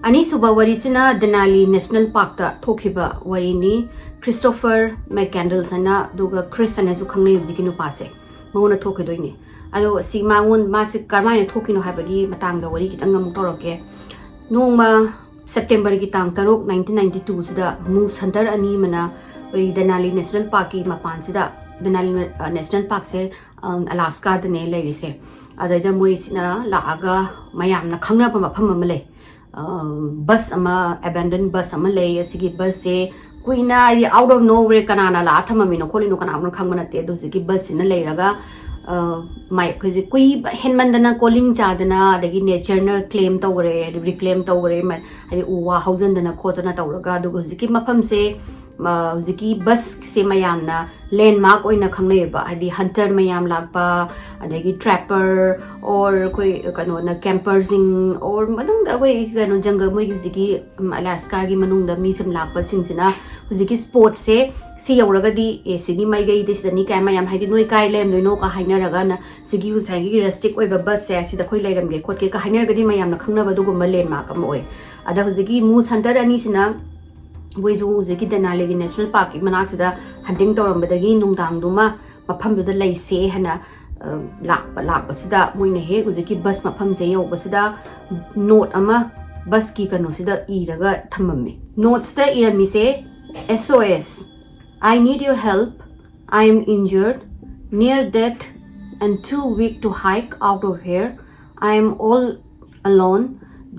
ꯑꯅꯤꯁꯨꯕ ꯋꯥꯔꯤꯁꯤꯅ ꯗꯦꯅꯥꯂꯤ ꯅꯦꯁꯅꯦꯜ ꯄꯥꯔꯛꯇ ꯊꯣꯛꯈꯤꯕ ꯋꯥꯔꯤꯅꯤ꯫ ꯈ꯭ꯔꯤꯁꯇꯣꯐꯔ ꯃꯦꯛꯀꯦꯟꯗꯜꯁ ꯍꯥꯏꯅ, ꯑꯗꯨꯒ ꯈ꯭ꯔꯤꯁ ꯍꯥꯏꯅꯁꯨ ꯈꯪꯅꯩ ꯍꯧꯖꯤꯛꯀꯤ ꯅꯨꯄꯥꯁꯦ꯫ ꯃꯉꯣꯟꯗ ꯊꯣꯛꯈꯤꯗꯣꯏꯅꯦ꯫ ꯑꯗꯣ ꯁꯤ ꯃꯉꯣꯟ-, ꯃꯥꯁꯦ ꯀꯔꯝꯍꯥꯏꯅ ꯊꯣꯛꯈꯤꯅꯣ ꯍꯥꯏꯕꯒꯤ ꯃꯇꯥꯡꯗ ꯋꯥꯔꯤ ꯈꯤꯇꯪ ꯑꯃꯨꯛ ꯇꯧꯔꯛꯀꯦ꯫ ꯅꯣꯡꯃ ꯁꯦꯞꯇꯦꯝꯕꯔꯒꯤ ꯇꯥꯡ ꯇꯔꯨꯛ, ꯅꯥꯏꯟꯇꯤꯟ ꯅꯥꯏꯟꯇꯤ ꯇꯨꯁꯤꯗ ꯃꯨꯁ ꯍꯟꯇꯔ ꯑꯅꯤ ꯑꯃꯅ ꯑꯩꯈꯣꯏ ꯗꯦꯅꯥꯂꯤ ꯅꯦꯁꯅꯦꯜ ꯄꯥꯔꯛꯀꯤ ꯃꯄꯥꯟꯁꯤꯗ, ꯗꯦꯅꯥꯂꯤ ꯅꯦ-, ꯑ, ꯅꯦꯁꯅꯦꯜ ꯄꯥꯔꯛꯁꯦ, ꯑꯝ, ꯑꯂꯥꯁꯀꯥꯗꯅꯦ ꯂꯩꯔꯤꯁꯦ꯫ ꯑꯗꯩꯗ ꯃꯣꯏꯁꯤꯅ ꯂꯥꯛꯑꯒ ꯃꯌꯥꯝꯅ ꯈꯪꯅꯕ ꯃꯐꯝ ꯑꯃ ꯂꯩ꯫ ꯑ, ꯕꯁ ꯑꯃ, ꯑꯦꯕꯦꯟꯗꯟ ꯕꯁ ꯑꯃ ꯂꯩ꯫ ꯑꯁꯤꯒꯤ ꯕꯁꯁꯦ ꯀꯨꯏꯅ, ꯍꯥꯏꯗꯤ, out of nowhere ꯀꯅꯥꯅ ꯂꯥꯛꯑ ꯊꯝꯃꯝꯃꯤꯅꯣ ꯈꯣꯠꯂꯤꯅꯣ ꯀꯅꯥꯝꯅ ꯈꯪꯕ ꯅꯠꯇꯦ꯫ ꯑꯗꯣ ꯍꯧꯖꯤꯛꯀꯤ ꯕꯁꯁꯤꯅ ꯂꯩꯔꯒ, ꯑ, ꯃꯥꯏ-, ꯑꯩꯈꯣꯏꯁꯦ ꯀꯨꯏꯕ ꯍꯦꯟꯃꯟꯗꯅ ꯀꯣꯂꯤꯡ ꯆꯥꯗꯅ, ꯑꯗꯒꯤ ꯅꯦꯆꯔꯅ ꯀ꯭ꯂꯦꯝ ꯇꯧꯈ꯭ꯔꯦ, ꯔꯤꯀ꯭ꯂꯦꯝ ꯇꯧꯈ꯭ꯔꯦ, ꯃ-, ꯍꯥꯏꯗꯤ ꯎ ꯋꯥ ꯍꯧꯖꯤꯟꯗꯅ ꯈꯣꯠꯇꯅ ꯇꯧꯔꯒ꯫ ꯑꯗꯨꯒ ꯍꯧꯖꯤꯛꯀꯤ ꯃꯐꯝꯁꯦ, ꯑ, ꯍꯧꯖꯤꯛꯀꯤ ꯕꯁꯁꯦ ꯃꯌꯥꯝꯅ ꯂꯦꯟꯃꯥꯔꯛ ꯑꯣꯏꯅ ꯈꯪꯅꯩꯌꯦꯕ, ꯍꯥꯏꯗꯤ ꯍꯟꯇꯔ ꯃꯌꯥꯝ ꯂꯥꯛꯄ, ꯑꯗꯒꯤ ꯇ꯭ꯔꯦꯄꯔ, or ꯑꯩꯈꯣꯏ ꯀꯩꯅꯣꯅ ꯀꯦꯝꯄꯔꯁꯤꯡ, or ꯃꯅꯨꯡꯗ ꯑꯩꯈꯣꯏ ꯀꯩꯅꯣ ꯖꯪꯒꯜ, ꯃꯣꯏꯒꯤ ꯍꯧꯖꯤꯛꯀꯤ, ꯎꯝ, ꯑꯂꯥꯁꯀꯥꯒꯤ ꯃꯅꯨꯡꯗ ꯃꯤ ꯁꯨꯝ ꯂꯥꯛꯄꯁꯤꯡꯁꯤꯅ ꯍꯧꯖꯤꯛꯀꯤ ꯁ꯭ꯄꯣꯠꯁꯦ ꯁꯤ ꯌꯧꯔꯒꯗꯤ, ꯑꯦ, ꯁꯤꯒꯤ ꯃꯥꯏꯀꯩꯗ ꯁꯤꯗꯅꯤ ꯀꯥꯏ ꯃꯌꯥꯝ, ꯍꯥꯏꯗꯤ ꯅꯣꯏ ꯀꯥꯏ ꯂꯩꯔꯝꯗꯣꯏꯅꯣ ꯀ ꯍꯥꯏꯅꯔꯒꯅ ꯁꯤꯒꯤ ꯉꯁꯥꯏꯒꯤ ꯔꯁꯇꯤꯛ ꯑꯣꯏꯕ ꯕꯁꯁꯦ ꯁꯤꯗ ꯑꯩꯈꯣꯏ ꯂꯩꯔꯝꯒꯦ ꯈꯣꯠꯀꯦ ꯀ ꯍꯥꯏꯅꯔꯒꯗꯤ ꯃꯌꯥꯝꯅ ꯈꯪꯅꯕ ꯑꯗꯨꯒꯨꯝꯕ ꯂꯦꯟꯃꯥꯔꯛ ꯑꯃ ꯑꯣꯏ꯫ ꯑꯗ ꯍꯧꯖꯤꯛꯀꯤ ꯃꯨꯁ ꯍꯟꯇꯔ ꯑꯅꯤꯁꯤꯅ ꯃꯣꯏꯁꯨ ꯍꯧꯖꯤꯛꯀꯤ ꯗꯦꯅꯥꯂꯤꯒꯤ ꯅꯦꯁꯅꯦꯜ ꯄꯥꯔꯛꯀꯤ ꯃꯅꯥꯛꯁꯤꯗ ꯍꯟꯇꯤꯡ ꯇꯧꯔꯝꯕꯗꯒꯤ ꯅꯨꯡꯗꯥꯡꯗꯨꯃ ꯃꯐꯝꯗꯨꯗ ꯂꯩꯁꯦ ꯍꯥꯏꯅ, ꯂꯥꯛꯄ ꯂꯥꯛꯄꯁꯤꯗ ꯃꯣꯏꯅ ꯍꯦꯛ ꯍꯧꯖꯤꯛꯀꯤ ꯕꯁ ꯃꯐꯝꯁꯦ ꯌꯧꯕꯁꯤꯗ ꯅꯣꯠ ꯑꯃ ꯕꯁꯀꯤ ꯀꯩꯅꯣꯁꯤꯗ ꯏꯔꯒ ꯊꯝꯃꯝꯃꯦ꯫ ꯅꯣꯠꯁꯤꯗ ꯏꯔꯝꯃꯤꯁꯦ, "S O S, I need your help. I am injured, near death, and too weak to hike out of here. I am all alone.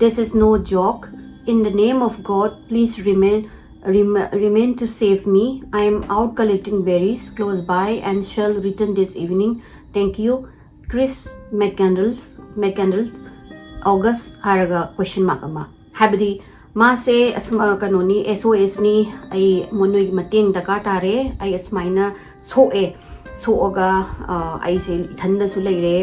This is no joke. In the name of God, please remain rem- remain to save me. I am out collecting berries close by and shall return this evening. Thank you. Chris McCandles, McCandles, August" ꯍꯥꯏꯔꯒ ꯀꯣꯏꯁꯟ mark ꯑꯃ꯫ ꯍꯥꯏꯕꯗꯤ ꯃꯥꯁꯦ ꯑꯁꯨꯝ, ꯑ, ꯀꯩꯅꯣꯅꯤ, S O S ꯅꯤ, ꯑꯩ ꯃꯣ-, ꯅꯣꯏꯒꯤ ꯃꯇꯦꯡ ꯗꯔꯀꯥꯔ ꯇꯥꯔꯦ, ꯑꯩ ꯑꯁꯨꯃꯥꯏꯅ ꯁꯣꯛꯑꯦ, ꯁꯣꯛꯑꯒ, ꯑ, ꯑꯩꯁꯦ ꯏꯊꯟꯗꯁꯨ ꯂꯩꯔꯦ,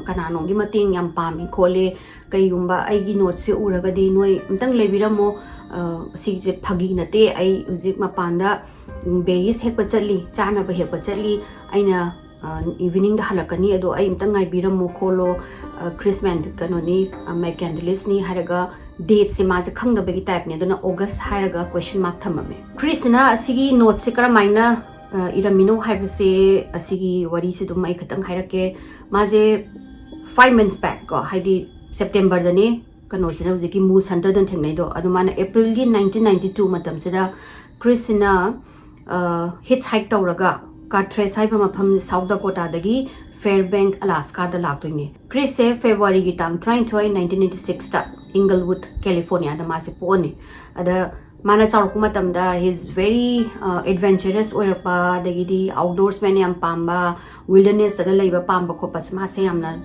ꯀꯅꯥꯅꯣꯝꯒꯤ ꯃꯇꯦꯡ ꯌꯥꯝ ꯄꯥꯝꯃꯤ ꯈꯣꯠꯂꯦ, ꯀꯩꯒꯨꯝꯕ ꯑꯩꯒꯤ ꯅꯣꯠꯁꯦ ꯎꯔꯒꯗꯤ ꯅꯣꯏ ꯑꯝꯇꯪ ꯂꯩꯕꯤꯔꯝꯃꯣ, ꯑ, ꯁꯤꯁꯦ ꯐꯥꯒꯤ ꯅꯠꯇꯦ, ꯑꯩ ꯍꯧꯖꯤꯛ ꯃꯄꯥꯟꯗ, ꯎꯝ, ꯕꯦꯔꯤꯁ ꯍꯦꯛꯄ ꯆꯠꯂꯤ, ꯆꯥꯅꯕ ꯍꯦꯛꯄ ꯆꯠꯂꯤ, ꯑꯩꯅ, ꯑ, ꯏꯚꯤꯅꯤꯡꯗ ꯍꯜꯂꯛꯀꯅꯤ, ꯑꯗꯣ ꯑꯩ ꯑꯝꯇꯪ ꯉꯥꯏꯕꯤꯔꯝꯃꯣ ꯈꯣꯠꯂꯣ, ꯑ, ꯀ꯭ꯔꯤꯁ ꯃꯦꯟ-, ꯀꯩꯅꯣꯅꯤ, ꯑ, ꯃꯦꯀꯦꯟꯗꯂꯤꯁꯅꯤ ꯍꯥꯏꯔꯒ ꯗꯦꯠꯁꯦ ꯃꯥꯁꯦ ꯈꯪꯗꯕꯒꯤ ꯇꯥꯏꯞꯅꯦ, ꯑꯗꯨꯅ ꯑꯣꯒꯁ ꯍꯥꯏꯔꯒ ꯀꯣꯏꯁꯟ ꯃꯥꯔꯛ ꯊꯝꯃꯝꯃꯦ꯫ ꯀ꯭ꯔꯤꯁꯁꯤꯅ ꯑꯁꯤꯒꯤ ꯅꯣꯠꯁꯦ ꯀꯔꯝꯍꯥꯏꯅ, ꯑ, ꯏꯔꯝꯃꯤꯅꯣ ꯍꯥꯏꯕꯁꯦ, ꯑꯁꯤꯒꯤ ꯋꯥꯔꯤꯁꯦ ꯑꯗꯨꯝ ꯑꯩ ꯈꯤꯇꯪ ꯍꯥꯏꯔꯛꯀꯦ꯫ ꯃꯥꯁꯦ five months back ꯀꯣ, ꯍꯥꯏꯗꯤ ꯁꯦꯞꯇꯦꯝꯕꯔꯗꯅꯦ, ꯀꯩꯅꯣꯁꯤꯅ ꯍꯧꯖꯤꯛꯀꯤ ꯃꯨ ꯁꯟꯗꯔꯗꯟ ꯊꯦꯡꯅꯩꯗꯣ, ꯑꯗꯨꯃꯥꯏꯅ ꯑꯦꯄ꯭ꯔꯤꯜꯒꯤ nineteen ninety two ꯃꯇꯝꯁꯤꯗ ꯀ꯭ꯔꯤꯁꯁꯤꯅ, ꯑ, hitchhike ꯇꯧꯔꯒ ꯀꯥꯔꯊ꯭ꯔꯦꯁ ꯍꯥꯏꯕ ꯃꯐꯝ ꯁꯥꯎꯠ ꯗꯀꯣꯇꯥꯗꯒꯤ ꯐꯦꯌꯔꯕꯦꯡꯛ ꯑꯂꯥꯁꯀꯥꯗ ꯂꯥꯛꯇꯣꯏꯅꯦ꯫ ꯀ꯭ꯔꯤꯁꯁꯦ ꯐꯦꯕ꯭ꯔꯨꯋꯥꯔꯤꯒꯤ ꯇꯥꯡ ꯇꯔꯥꯅꯤꯊꯣꯏ, nineteen ninety sixꯇ ꯏꯪꯒꯜꯋꯨꯗ, ꯀꯦꯂꯤꯐꯣꯔꯅꯤꯌꯥꯗ ꯃꯥꯁꯦ ꯄꯣꯛꯑꯅꯤ꯫ ꯑꯗ ꯃꯥꯅ ꯆꯥꯎꯔꯛꯄ ꯃꯇꯝꯗ he is very, ꯑ, adventurous ꯑꯣꯏꯔꯛꯄ, ꯑꯗꯒꯤꯗꯤ ꯑꯥꯎꯠꯗꯣꯔꯁꯃꯦꯟ ꯌꯥꯝ ꯄꯥꯝꯕ, ꯋꯤꯜꯗꯔꯅꯦꯁꯇꯒ ꯂꯩꯕ ꯄꯥꯝꯕ ꯈꯣꯠꯄꯁꯦ ꯃꯥꯁꯦ ꯌꯥꯝꯅ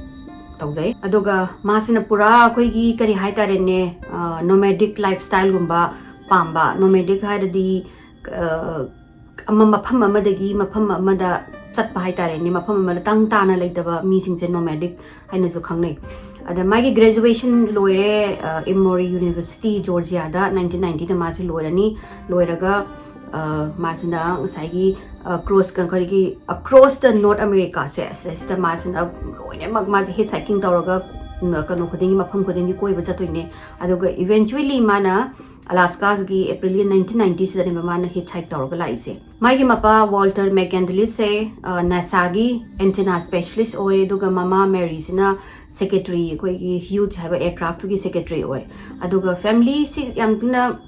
ꯇꯧꯖꯩ꯫ ꯑꯗꯨꯒ ꯃꯥꯁꯤꯅ ꯄꯨꯔꯥ ꯑꯩꯈꯣꯏꯒꯤ ꯀꯔꯤ ꯍꯥꯏꯇꯥꯔꯦꯅꯦ, ꯑ, nomadic lifestyleꯒꯨꯝꯕ ꯄꯥꯝꯕ꯫ Nomadic ꯍꯥꯏꯔꯗꯤ, ꯑ, ꯑꯃ, ꯃꯐꯝ ꯑꯃꯗꯒꯤ ꯃꯐꯝ ꯑꯃꯗ ꯆꯠꯄ ꯍꯥꯏꯇꯥꯔꯦꯅꯦ, ꯃꯐꯝ ꯑꯃꯗ ꯇꯪ ꯇꯥꯅ ꯂꯩꯇꯕ ꯃꯤꯁꯤꯡꯁꯦ nomadic ꯍꯥꯏꯅꯁꯨ ꯈꯪꯅꯩ꯫ ꯑꯗ ꯃꯥꯒꯤ graduation ꯂꯣꯏꯔꯦ, ꯑ, Emory University, Georgiaꯗ nineteen ninetyꯗ ꯃꯥꯁꯦ ꯂꯣꯏꯔꯅꯤ꯫ ꯂꯣꯏꯔꯒ, ꯑ, ꯃꯥꯁꯤꯅ ꯉꯁꯥꯏꯒꯤ, ꯑ, cross, ꯀ-, ꯀꯔꯤꯒꯤ, across the North Americaꯁꯦ, ꯑꯁꯤꯗ ꯃꯥꯁꯤꯅ ꯂꯣꯏꯅꯃꯛ ꯃꯥꯁꯦ hitchhiking ꯇꯧꯔꯒ, ꯎꯝ, ꯀꯩꯅꯣ ꯈꯨꯗꯤꯡꯒꯤ, ꯃꯐꯝ ꯈꯨꯗꯤꯡꯒꯤ ꯀꯣꯏꯕ ꯆꯠꯇꯣꯏꯅꯦ꯫ ꯑꯗꯨꯒ eventually ꯃꯥꯅ ꯑꯂꯥꯁꯀꯥꯒꯤ ꯑꯦꯄ꯭ꯔꯤꯜꯒꯤ ꯅꯥꯏꯟꯇꯤꯟ ꯅꯥꯏꯟꯇꯤꯁꯤꯗꯅꯦꯕ ꯃꯥꯅ ꯍꯤꯠꯆ ꯍꯥꯏꯛ ꯇꯧꯔꯒ ꯂꯥꯛꯏꯁꯦ꯫ ꯃꯥꯒꯤ ꯃꯄꯥ ꯋꯥꯜꯇꯔ ꯃꯦꯛꯀꯦꯟꯗꯂꯤꯁꯁꯦ ꯅꯥꯁꯥꯒꯤ ꯑꯦꯟꯇꯦꯅꯥ ꯁ꯭ꯄꯦꯁꯤꯌꯦꯂꯤꯁ ꯑꯣꯏ, ꯑꯗꯨꯒ ꯃꯃꯥ ꯃꯦꯔꯤꯁꯤꯅ ꯁꯦꯀ꯭ꯔꯦꯇꯔꯤ, ꯑꯩꯈꯣꯏꯒꯤ ꯍ꯭ꯌꯨꯖ ꯍꯥꯏꯕ ꯑꯦꯌꯔꯀ꯭ꯔꯥꯐꯇꯨꯒꯤ ꯁꯦꯀ꯭ꯔꯦꯇꯔꯤ ꯑꯣꯏ꯫ ꯑꯗꯨꯒ ꯐꯦꯃꯤꯂꯤꯁꯤ ꯌꯥꯝ ꯊꯤꯅ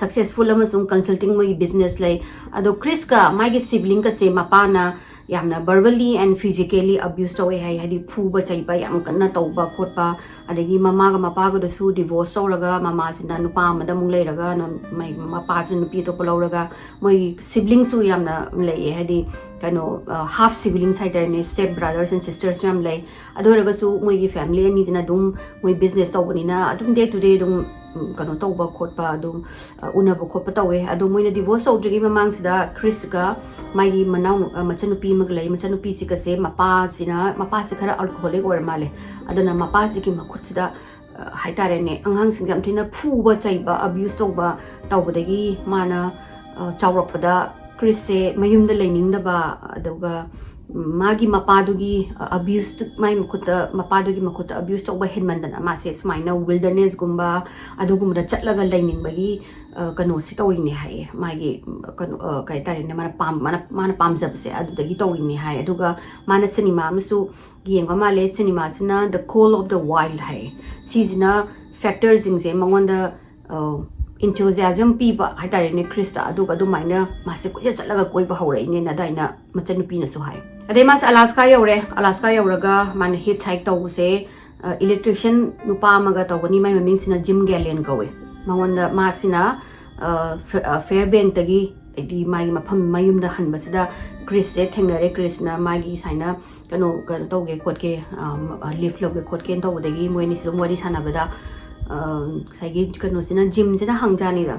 ꯁꯛꯁꯦꯁꯐꯨꯜ ꯑꯃꯁꯨꯡ ꯀꯟꯁꯜꯇꯤꯡ ꯃꯣꯏꯒꯤ ꯕꯤꯖꯤꯅꯦꯁ ꯂꯩ꯫ ꯑꯗꯣ ꯀ꯭ꯔꯤꯁꯀ ꯃꯥꯒꯤ ꯁꯤꯕ꯭ꯂꯤꯡꯒꯁꯦ ꯃꯄꯥꯅ ꯌꯥꯝꯅ verbally and physically abuse ꯇꯧꯋꯦ ꯍꯥꯏ, ꯍꯥꯏꯗꯤ ꯐꯨꯕ ꯆꯩꯕ ꯌꯥꯝ ꯀꯟꯅ ꯇꯧꯕ ꯈꯣꯠꯄ, ꯑꯗꯒꯤ ꯃꯃꯥꯒ ꯃꯄꯥꯒꯗꯁꯨ ꯗꯤꯚꯣꯔꯁ ꯇꯧꯔꯒ ꯃꯃꯥꯁꯤꯅ ꯅꯨꯄꯥ ꯑꯃꯗ ꯑꯃꯨꯛ ꯂꯩꯔꯒ ꯅ-, ꯃꯩ-, ꯃꯄꯥꯁꯤꯅ ꯅꯨꯄꯤ ꯑꯇꯣꯞꯄ ꯂꯧꯔꯒ, ꯃꯣꯏ ꯁꯤꯕ꯭ꯂꯤꯡꯁꯨ ꯌꯥꯝꯅ ꯂꯩꯌꯦ, ꯍꯥꯏꯗꯤ ꯀꯩꯅꯣ, half siblings ꯍꯥꯏꯇꯥꯔꯦꯅꯦ, step brothers and sisters ꯌꯥꯝ ꯂꯩ꯫ ꯑꯗꯨ ꯑꯣꯏꯔꯒꯁꯨ ꯃꯣꯏꯒꯤ ꯐꯦꯃꯤꯂꯤ ꯑꯅꯤꯁꯤꯅ ꯑꯗꯨꯝ ꯃꯣꯏ ꯕꯤꯖꯤꯅꯦꯁ ꯇꯧꯕꯅꯤꯅ ꯑꯗꯨꯝ ꯗꯦ ꯇꯨ ꯗꯦ ꯑꯗꯨꯝ, ꯎꯝ, ꯀꯩꯅꯣ ꯇꯧꯕ ꯈꯣꯠꯄ ꯑꯗꯨꯝ, ꯑ, ꯎꯅꯕ ꯈꯣꯠꯄ ꯇꯧꯋꯦ꯫ ꯑꯗꯣ ꯃꯣꯏꯅ ꯗꯤꯚꯣꯔꯁ ꯇꯧꯗ꯭ꯔꯤꯉꯩ ꯃꯃꯥꯡꯁꯤꯗ ꯀ꯭ꯔꯤꯁꯀ ꯃꯥꯒꯤ ꯃꯅꯥꯎ, ꯑ, ꯃꯆꯟꯅꯨꯄꯤ ꯑꯃꯒ ꯂꯩ꯫ ꯃꯆꯟꯅꯨꯄꯤꯁꯤꯒꯁꯦ ꯃꯄꯥꯁꯤꯅ, ꯃꯄꯥꯁꯤ ꯈꯔ ꯑꯜꯀꯣꯍꯣꯂꯤꯛ ꯑꯣꯏꯔ ꯃꯥꯜꯂꯦ꯫ ꯑꯗꯨꯅ ꯃꯄꯥꯁꯤꯒꯤ ꯃꯈꯨꯠꯁꯤꯗ, ꯑ, ꯍꯥꯏꯇꯥꯔꯦꯅꯦ, ꯑꯉꯥꯡꯁꯤꯡꯁꯦ ꯌꯥꯝ ꯊꯤꯅ ꯐꯨꯕ ꯆꯩꯕ, ꯑꯕ꯭ꯌꯨꯁ ꯇꯧꯕ, ꯇꯧꯕꯗꯒꯤ ꯃꯥꯅ, ꯑ, ꯆꯥꯎꯔꯛꯄꯗ ꯀ꯭ꯔꯤꯁꯁꯦ ꯃꯌꯨꯝꯗ ꯂꯩꯅꯤꯡꯗꯕ, ꯑꯗꯨꯒ ꯃꯥꯒꯤ ꯃꯄꯥꯗꯨꯒꯤ, ꯑ, ꯑꯕ꯭ꯌꯨꯁꯇꯨ, ꯃꯥꯒꯤ ꯃꯈꯨꯠꯇ, ꯃꯄꯥꯗꯨꯒꯤ ꯃꯈꯨꯠꯇ ꯑꯕ꯭ꯌꯨꯁ ꯇꯧꯕ ꯍꯦꯟꯃꯟꯗꯅ ꯃꯥꯁꯦ ꯁꯨꯃꯥꯏꯅ ꯋꯤꯜꯗꯔꯅꯦꯁꯀꯨꯝꯕ ꯑꯗꯨꯒꯨꯝꯕꯗ ꯆꯠꯂꯒ ꯂꯩꯅꯤꯡꯕꯒꯤ, ꯑ, ꯀꯩꯅꯣꯁꯤ ꯇꯧꯔꯤꯅꯦ ꯍꯥꯏꯌꯦ꯫ ꯃꯥꯒꯤ, ꯀꯩꯅꯣ, ꯑ, ꯀꯩ ꯍꯥꯏꯇꯥꯔꯦꯅꯦ, ꯃꯥꯅ ꯄꯥꯝ-, ꯃꯥꯅ, ꯃꯥꯅ ꯄꯥꯝꯖꯕꯁꯦ ꯑꯗꯨꯗꯒꯤ ꯇꯧꯔꯤꯅꯦ ꯍꯥꯏ꯫ ꯑꯗꯨꯒ ꯃꯥꯅ ꯁꯤꯅꯦꯃꯥ ꯑꯃꯁꯨ ꯌꯦꯡꯕ ꯃꯥꯜꯂꯦ꯫ ꯁꯤꯅꯦꯃꯥꯁꯤꯅ The Call of the Wild ꯍꯥꯏꯌꯦ꯫ ꯁꯤꯁꯤꯅ ꯐꯦꯛꯇꯔꯁꯤꯡꯁꯦ ꯃꯉꯣꯟꯗ, ꯑ, enthusiasm ꯄꯤꯕ ꯍꯥꯏꯇꯥꯔꯦꯅꯦ ꯀ꯭ꯔꯤꯁꯇ, ꯑꯗꯨꯒ ꯑꯗꯨꯃꯥꯏꯅ ꯃꯥꯁꯦ ꯀꯣꯏꯆꯠ ꯆꯠꯂꯒ ꯀꯣꯏꯕ ꯍꯧꯔꯛꯏꯅꯦꯅ ꯑꯗꯥꯏꯅ ꯃꯆꯟꯅꯨꯄꯤꯅꯁꯨ ꯍꯥꯏ꯫ ꯑꯗꯩ ꯃꯥꯁꯦ ꯑꯂꯥꯁꯀꯥ ꯌꯧꯔꯦ꯫ ꯑꯂꯥꯁꯀꯥ ꯌꯧꯔꯒ ꯃꯥꯅ ꯍꯤꯠꯆ ꯍꯥꯏꯛ ꯇꯧꯕꯁꯦ, ꯑ, ꯏꯂꯦꯛꯇ꯭ꯔꯤꯁꯤꯌꯟ ꯅꯨꯄꯥ ꯑꯃꯒ ꯇꯧꯒꯅꯤ꯫ ꯃꯥꯏ ꯃꯃꯤꯡꯁꯤꯅ ꯖꯤꯝ ꯒꯦꯂꯤꯌꯟ ꯀꯧꯋꯦ꯫ ꯃꯉꯣꯟꯗ, ꯃꯥꯁꯤꯅ, ꯑ, ꯐꯦ-, ꯑ, ꯐꯦꯌꯔꯕꯦꯡꯛꯇꯒꯤ, ꯍꯥꯏꯗꯤ ꯃꯥꯒꯤ ꯃꯐꯝ ꯃꯌꯨꯝꯗ ꯍꯟꯕꯁꯤꯗ ꯀ꯭ꯔꯤꯁꯁꯦ ꯊꯦꯡꯅꯔꯦ꯫ ꯀ꯭ꯔꯤꯁꯅ ꯃꯥꯒꯤ ꯁꯨꯃꯥꯏꯅ ꯀꯩꯅꯣ, ꯀꯩꯅꯣ ꯇꯧꯒꯦ ꯈꯣꯠꯀꯦ, ꯑ, ꯂꯤꯐ ꯂꯧꯒꯦ ꯈꯣꯠꯀꯦꯅ ꯇꯧꯕꯗꯒꯤ ꯃꯣꯏ ꯑꯅꯤꯁꯤ ꯑꯗꯨꯝ ꯋꯥꯔꯤ ꯁꯥꯟꯅꯕꯗ, ꯑ, ꯉꯁꯥꯏꯒꯤ ꯀꯩꯅꯣꯁꯤꯅ, ꯖꯤꯝꯁꯤꯅ ꯍꯪꯖꯥꯅꯤꯗ,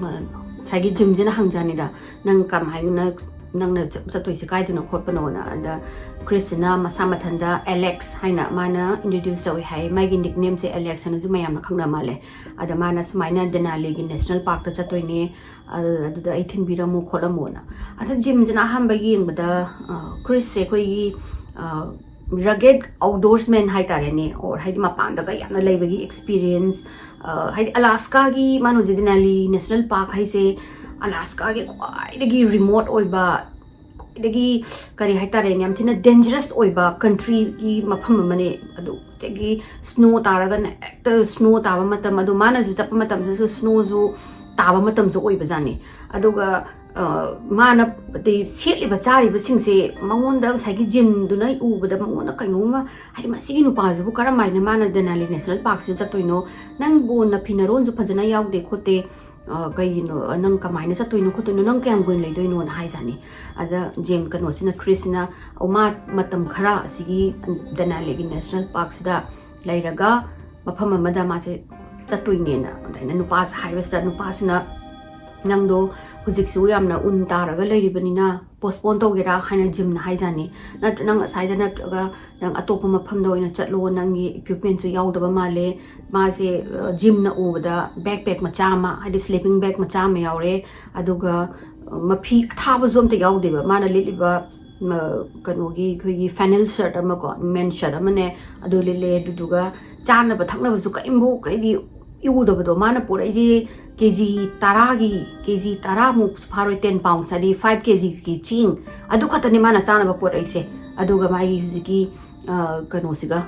ꯑ, ꯉꯁꯥꯏꯒꯤ ꯖꯤꯝꯁꯤꯅ ꯍꯪꯖꯥꯅꯤꯗ, "ꯅꯪ ꯀꯃꯥꯏꯅ, ꯅꯪꯅ ꯆꯠ-, ꯆꯠꯇꯣꯏꯁꯦ ꯀꯥꯏꯗꯅꯣ ꯈꯣꯠꯄꯅꯣꯅ?" ꯑꯗ ꯀ꯭ꯔꯤꯁꯁꯤꯅ ꯃꯁꯥ ꯃꯊꯟꯇ ꯑꯦꯂꯦꯛꯁ ꯍꯥꯏꯅ ꯃꯥꯅ ꯏꯟꯇ꯭ꯔꯣꯗ꯭ꯌꯨꯁ ꯇꯧꯏ ꯍꯥꯏ꯫ ꯃꯥꯒꯤ ꯅꯤꯛꯅꯦꯝꯁꯦ ꯑꯦꯂꯦꯛꯁ ꯍꯥꯏꯅꯁꯨ ꯃꯌꯥꯝꯅ ꯈꯪꯅ ꯃꯥꯜꯂꯦ꯫ ꯑꯗ ꯃꯥꯅ ꯁꯨꯃꯥꯏꯅ ꯗꯦꯅꯥꯂꯤꯒꯤ ꯅꯦꯁꯅꯦꯜ ꯄꯥꯔꯛꯇ ꯆꯠꯇꯣꯏꯅꯦ, ꯑꯗꯨ-, ꯑꯗꯨꯗ ꯑꯩ ꯊꯤꯟꯕꯤꯔꯝꯃꯨ ꯈꯣꯠꯂꯝꯃꯣꯅ꯫ ꯑꯗ ꯖꯤꯝꯁꯤꯅ ꯑꯍꯥꯟꯕ ꯌꯦꯡꯕꯗ, ꯑ, ꯀ꯭ꯔꯤꯁꯁꯦ ꯑꯩꯈꯣꯏꯒꯤ, ꯑ, ꯔꯒꯦꯗ ꯑꯥꯎꯠꯗꯣꯔꯁꯃꯦꯟ ꯍꯥꯏꯇꯥꯔꯦꯅꯦ, ꯑꯣꯔ ꯍꯥꯏꯗꯤ ꯃꯄꯥꯟꯗꯒ ꯌꯥꯝꯅ ꯂꯩꯕꯒꯤ ꯑꯦꯛꯁꯄꯤꯔꯤꯌꯦꯟꯁ, ꯍꯥꯏꯗꯤ ꯑꯂꯥꯁꯀꯥꯒꯤ ꯃꯥꯅ ꯍꯧꯖꯤꯛ ꯗꯦꯅꯥꯂꯤ ꯅꯦꯁꯅꯦꯜ ꯄꯥꯔꯛ ꯍꯥꯏꯁꯦ ꯑꯂꯥꯁꯀꯥꯒꯤ ꯈ꯭ꯋꯥꯏꯗꯒꯤ ꯔꯤꯃꯣꯠ ꯑꯣꯏꯕ, ꯈ꯭ꯋꯥꯏꯗꯒꯤ ꯀꯔꯤ ꯍꯥꯏꯇꯥꯔꯦꯅꯦ, ꯌꯥꯝ ꯊꯤꯅ ꯗꯦꯟꯖꯔꯁ ꯑꯣꯏꯕ ꯀꯟꯇ꯭ꯔꯤꯒꯤ ꯃꯐꯝ ꯑꯃꯅꯦ꯫ ꯑꯗꯨꯗꯒꯤ ꯁ꯭ꯅꯣ ꯇꯥꯔꯒꯅ ꯍꯦꯛꯇ ꯁ꯭ꯅꯣ ꯇꯥꯕ ꯃꯇꯝ, ꯑꯗꯣ ꯃꯥꯅꯁꯨ ꯆꯠꯄ ꯃꯇꯝꯁꯤꯗꯁꯨ ꯁ꯭ꯅꯣꯁꯨ ꯇꯥꯕ ꯃꯇꯝꯁꯨ ꯑꯣꯏꯕꯖꯥꯠꯅꯤ꯫ ꯑꯗꯨꯒ ꯃꯥꯅ ꯁꯦꯠꯂꯤꯕ ꯆꯥꯔꯤꯕꯁꯤꯡꯁꯦ ꯃꯉꯣꯟꯗ ꯉꯁꯥꯏꯒꯤ ꯖꯤꯝꯗꯨꯅ ꯎꯕꯗ ꯃꯉꯣꯟꯗ ꯀꯩꯅꯣꯝꯃ, ꯍꯥꯏꯗꯤ ꯃꯁꯤꯒꯤ ꯅꯨꯄꯥꯁꯤꯕꯨ ꯀꯔꯝꯍꯥꯏꯅ ꯃꯥꯅ ꯗꯦꯅꯥꯂꯤ ꯅꯦꯁꯅꯦꯜ ꯄꯥꯔꯛꯁꯤꯗ ꯆꯠꯇꯣꯏꯅꯣ? ꯅꯪꯕꯨ ꯅꯐꯤ ꯅꯔꯣꯟꯁꯨ ꯐꯖꯅ ꯌꯥꯎꯗꯦ ꯈꯣꯠꯇꯦ, ꯀꯩꯒꯤꯅꯣ, ꯅꯪ ꯀꯃꯥꯏꯅ ꯆꯠꯇꯣꯏꯅꯣ ꯈꯣꯠꯇꯣꯏꯅꯣ, ꯅꯪ ꯀꯌꯥꯝ ꯀꯨꯏꯅ ꯂꯩꯗꯣꯏꯅꯣꯅ ꯍꯥꯏꯖꯥꯠꯅꯤ꯫ ꯑꯗ ꯖꯤꯝ ꯀꯩꯅꯣꯁꯤꯅ, ꯈ꯭ꯔꯤꯁꯁꯤꯅ, "ꯑꯣ, ꯃꯥ ꯃꯇꯝ ꯈꯔ ꯑꯁꯤꯒꯤ ꯗꯦꯅꯥꯂꯤꯒꯤ ꯅꯦꯁꯅꯦꯜ ꯄꯥꯔꯛꯁꯤꯗ ꯂꯩꯔꯒ ꯃꯐꯝ ꯑꯃꯗ ꯃꯥꯁꯦ ꯆꯠꯇꯣꯏꯅꯦꯅ" ꯑꯗꯨꯃꯥꯏꯅ ꯅꯨꯄꯥꯁꯦ ꯍꯥꯏꯕꯁꯤꯗ, ꯅꯨꯄꯥꯁꯤꯅ, "ꯅꯪꯗꯣ ꯍꯧꯖꯤꯛꯁꯨ ꯌꯥꯝꯅ ꯎꯟ ꯇꯥꯔꯒ ꯂꯩꯔꯤꯕꯅꯤꯅ ꯄꯣꯁꯄꯣꯟ ꯇꯧꯒꯦꯔꯥ?" ꯍꯥꯏꯅ ꯖꯤꯝꯅ ꯍꯥꯏꯖꯥꯠꯅꯤ꯫ "ꯅꯠꯇ꯭ꯔ ꯅꯪ ꯑꯁꯥꯏꯗ ꯅꯠꯇ꯭ꯔꯒ ꯅꯪ ꯑꯇꯣꯞꯄ ꯃꯐꯝꯗ ꯑꯣꯏꯅ ꯆꯠꯂꯣ, ꯅꯪꯒꯤ ꯏꯀ꯭ꯋꯤꯞꯃꯦꯟꯁꯨ ꯌꯥꯎꯗꯕ ꯃꯥꯜꯂꯦ"꯫ ꯃꯥꯁꯦ ꯖꯤꯝꯅ ꯎꯕꯗ ꯕꯦꯛ ꯄꯦꯛ ꯃꯆꯥ ꯑꯃ, ꯍꯥꯏꯗꯤ ꯁ꯭ꯂꯤꯄꯤꯡ ꯕꯦꯛ ꯃꯆꯥ ꯑꯃ ꯌꯥꯎꯔꯦ, ꯑꯗꯨꯒ ꯃꯐꯤ ꯑꯊꯥꯕꯁꯨ ꯑꯝꯇ ꯌꯥꯎꯗꯦꯕ꯫ ꯃꯥꯅ ꯂꯤꯠꯂꯤꯕ ꯀꯩꯅꯣꯒꯤ, ꯑꯩꯈꯣꯏꯒꯤ ꯐꯦꯅꯦꯜ ꯁꯔꯠ ꯑꯃꯀꯣ, ꯃꯦꯟ ꯁꯔꯠ ꯑꯃꯅꯦ, ꯑꯗꯨ ꯂꯤꯠꯂꯦ꯫ ꯑꯗꯨꯗꯨꯒ ꯆꯥꯅꯕ ꯊꯛꯅꯕꯁꯨ ꯀꯔꯤꯝꯐꯥꯎ ꯀꯩꯗꯤ ꯏꯎꯗꯕꯗꯣ꯫ ꯃꯥꯅ ꯄꯨꯔꯛꯏꯁꯦ ꯀꯦ ꯖꯤ ꯇꯔꯥꯒꯤ, ꯀꯦ ꯖꯤ ꯇꯔꯥꯃꯨꯛ ꯐꯥꯔꯣꯏ, ꯇꯦꯟ ꯄꯥꯎꯟꯁ, ꯍꯥꯏꯗꯤ ꯐꯥꯏꯚ ꯀꯦ ꯖꯤꯒꯤ ꯆꯦꯡ, ꯑꯗꯨ ꯈꯛꯇꯅꯤ ꯃꯥꯅ ꯆꯥꯅꯕ ꯄꯨꯔꯛꯏꯁꯦ꯫ ꯑꯗꯨꯒ ꯃꯥꯒꯤ ꯍꯧꯖꯤꯛꯀꯤ ꯀꯩꯅꯣꯁꯤꯒ,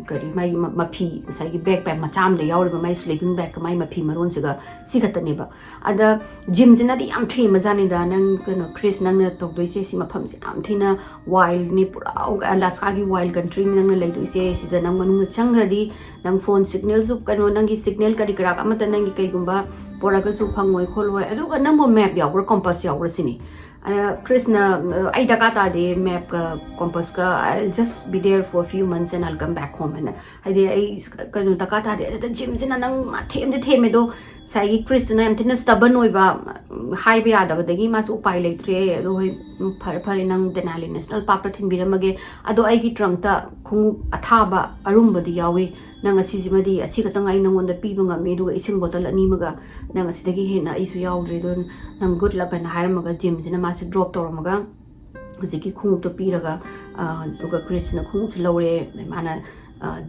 ꯀꯔꯤ, ꯃꯥꯒꯤ ꯃꯐꯤ, ꯉꯁꯥꯏꯒꯤ ꯕꯦꯛ ꯄꯦꯛ ꯃꯆꯥ ꯑꯃꯗ ꯌꯥꯎꯔꯤꯕ ꯃꯥꯒꯤ ꯁ꯭ꯂꯤꯄꯤꯡ ꯕꯦꯒꯀ ꯃꯥꯒꯤ ꯃꯐꯤ ꯃꯔꯣꯟꯁꯤꯒ, ꯁꯤ ꯈꯛꯇꯅꯦꯕ꯫ ꯑꯗ ꯖꯤꯝꯁꯤꯅꯗꯤ ꯌꯥꯝ ꯊꯦꯝꯕꯖꯥꯠꯅꯤꯗ, "ꯅꯪ, ꯀꯩꯅꯣ, ꯈ꯭ꯔꯤꯁ, ꯅꯪꯅ ꯇꯧꯗꯣꯏꯁꯦ ꯁꯤ ꯃꯐꯝꯁꯦ ꯌꯥꯝ ꯊꯤꯅ ꯋꯥꯏꯜꯅꯤ, ꯄꯨꯔꯥ ꯑꯂꯥꯁꯀꯥꯒꯤ ꯋꯥꯏꯜ ꯀꯟꯇ꯭ꯔꯤꯅꯤ ꯅꯪꯅ ꯂꯩꯗꯣꯏꯁꯦ꯫ ꯁꯤꯗ ꯅꯪ ꯃꯅꯨꯡꯗ ꯆꯪꯈ꯭ꯔꯗꯤ ꯅꯪ ꯐꯣꯟ ꯁꯤꯒꯅꯦꯜꯁꯨ, ꯀꯩꯅꯣ, ꯅꯪꯒꯤ ꯁꯤꯒꯅꯦꯜ ꯀꯔꯤ ꯀꯔꯥ ꯑꯃꯠꯇ ꯅꯪꯒꯤ ꯀꯩꯒꯨꯝꯕ ꯄꯣꯔꯛꯑꯒꯁꯨ ꯐꯪꯉꯣꯏ ꯈꯣꯠꯂꯣꯏ꯫ ꯑꯗꯨꯒ ꯅꯪꯕꯨ ꯃꯦꯞ ꯌꯥꯎꯕ꯭ꯔꯥ, ꯀꯣꯝꯄꯁ ꯌꯥꯎꯕ꯭ꯔꯥ?" ꯁꯤꯅꯤ꯫ ꯑꯗ ꯈ꯭ꯔꯤꯁꯅ, "ꯑꯩ ꯗꯔꯀꯥꯔ ꯇꯥꯗꯦ ꯃꯦꯞꯀ ꯀꯣꯝꯄꯁꯀ, I'll just be there for few months and I'll come back home" ꯍꯥꯏꯅ꯫ ꯍꯥꯏꯗꯤ, "ꯑꯩ ꯀꯩꯅꯣ ꯗꯔꯀꯥꯔ ꯇꯥꯗꯦ"꯫ ꯑꯗꯨꯗ ꯖꯤꯝꯁꯤꯅ ꯅꯪ ꯃꯥ ꯊꯦꯝꯗꯤ ꯊꯦꯝꯃꯦ, ꯑꯗꯣ ꯉꯁꯥꯏꯒꯤ ꯈ꯭ꯔꯤꯁꯇꯨꯅ ꯌꯥꯝ ꯊꯤꯅ stubborn ꯑꯣꯏꯕ, ꯎꯝ, ꯍꯥꯏꯕ ꯌꯥꯗꯕꯗꯒꯤ ꯃꯥꯁꯨ ꯎꯄꯥꯏ ꯂꯩꯇ꯭ꯔꯦ꯫ "ꯑꯗꯣ ꯍꯣꯏ, ꯎꯝ, ꯐꯔꯦ ꯐꯔꯦ, ꯅꯪ ꯗꯦꯅꯥꯂꯤ ꯅꯦꯁꯅꯦꯜ ꯄꯥꯔꯛꯇ ꯊꯤꯟꯕꯤꯔꯝꯃꯒꯦ, ꯑꯗꯣ ꯑꯩꯒꯤ ꯇ꯭ꯔꯪꯛꯇ ꯈꯣꯡꯎꯞ ꯑꯊꯥꯕ ꯑꯔꯨꯝꯕꯗꯤ ꯌꯥꯎꯏ, ꯅꯪ ꯑꯁꯤꯁꯤꯃꯗꯤ, ꯑꯁꯤ ꯈꯛꯇꯪ ꯑꯩ ꯅꯪꯉꯣꯟꯗ ꯄꯤꯕ ꯉꯝꯃꯤ, ꯑꯗꯨꯒ ꯏꯁꯤꯡ ꯕꯣꯇꯜ ꯑꯅꯤ ꯑꯃꯒ, ꯅꯪ ꯑꯁꯤꯗꯒꯤ ꯍꯦꯟꯅ ꯑꯩꯁꯨ ꯌꯥꯎꯗ꯭ꯔꯦ, ꯑꯗꯣ ꯅꯪ good luck" ꯍꯥꯏꯅ ꯍꯥꯏꯔꯝꯃꯒ ꯖꯤꯝꯁꯤꯅ ꯃꯥꯁꯦ ꯗ꯭ꯔꯣꯞ ꯇꯧꯔꯝꯃꯒ ꯍꯧꯖꯤꯛꯀꯤ ꯈꯣꯡꯎꯞꯇꯣ ꯄꯤꯔꯒ, ꯑ, ꯑꯗꯨꯒ ꯀ꯭ꯔꯤꯁꯅ ꯈꯣꯡꯎꯞꯁꯦ ꯂꯧꯔꯦ꯫ ꯃꯥꯅ, ꯑ,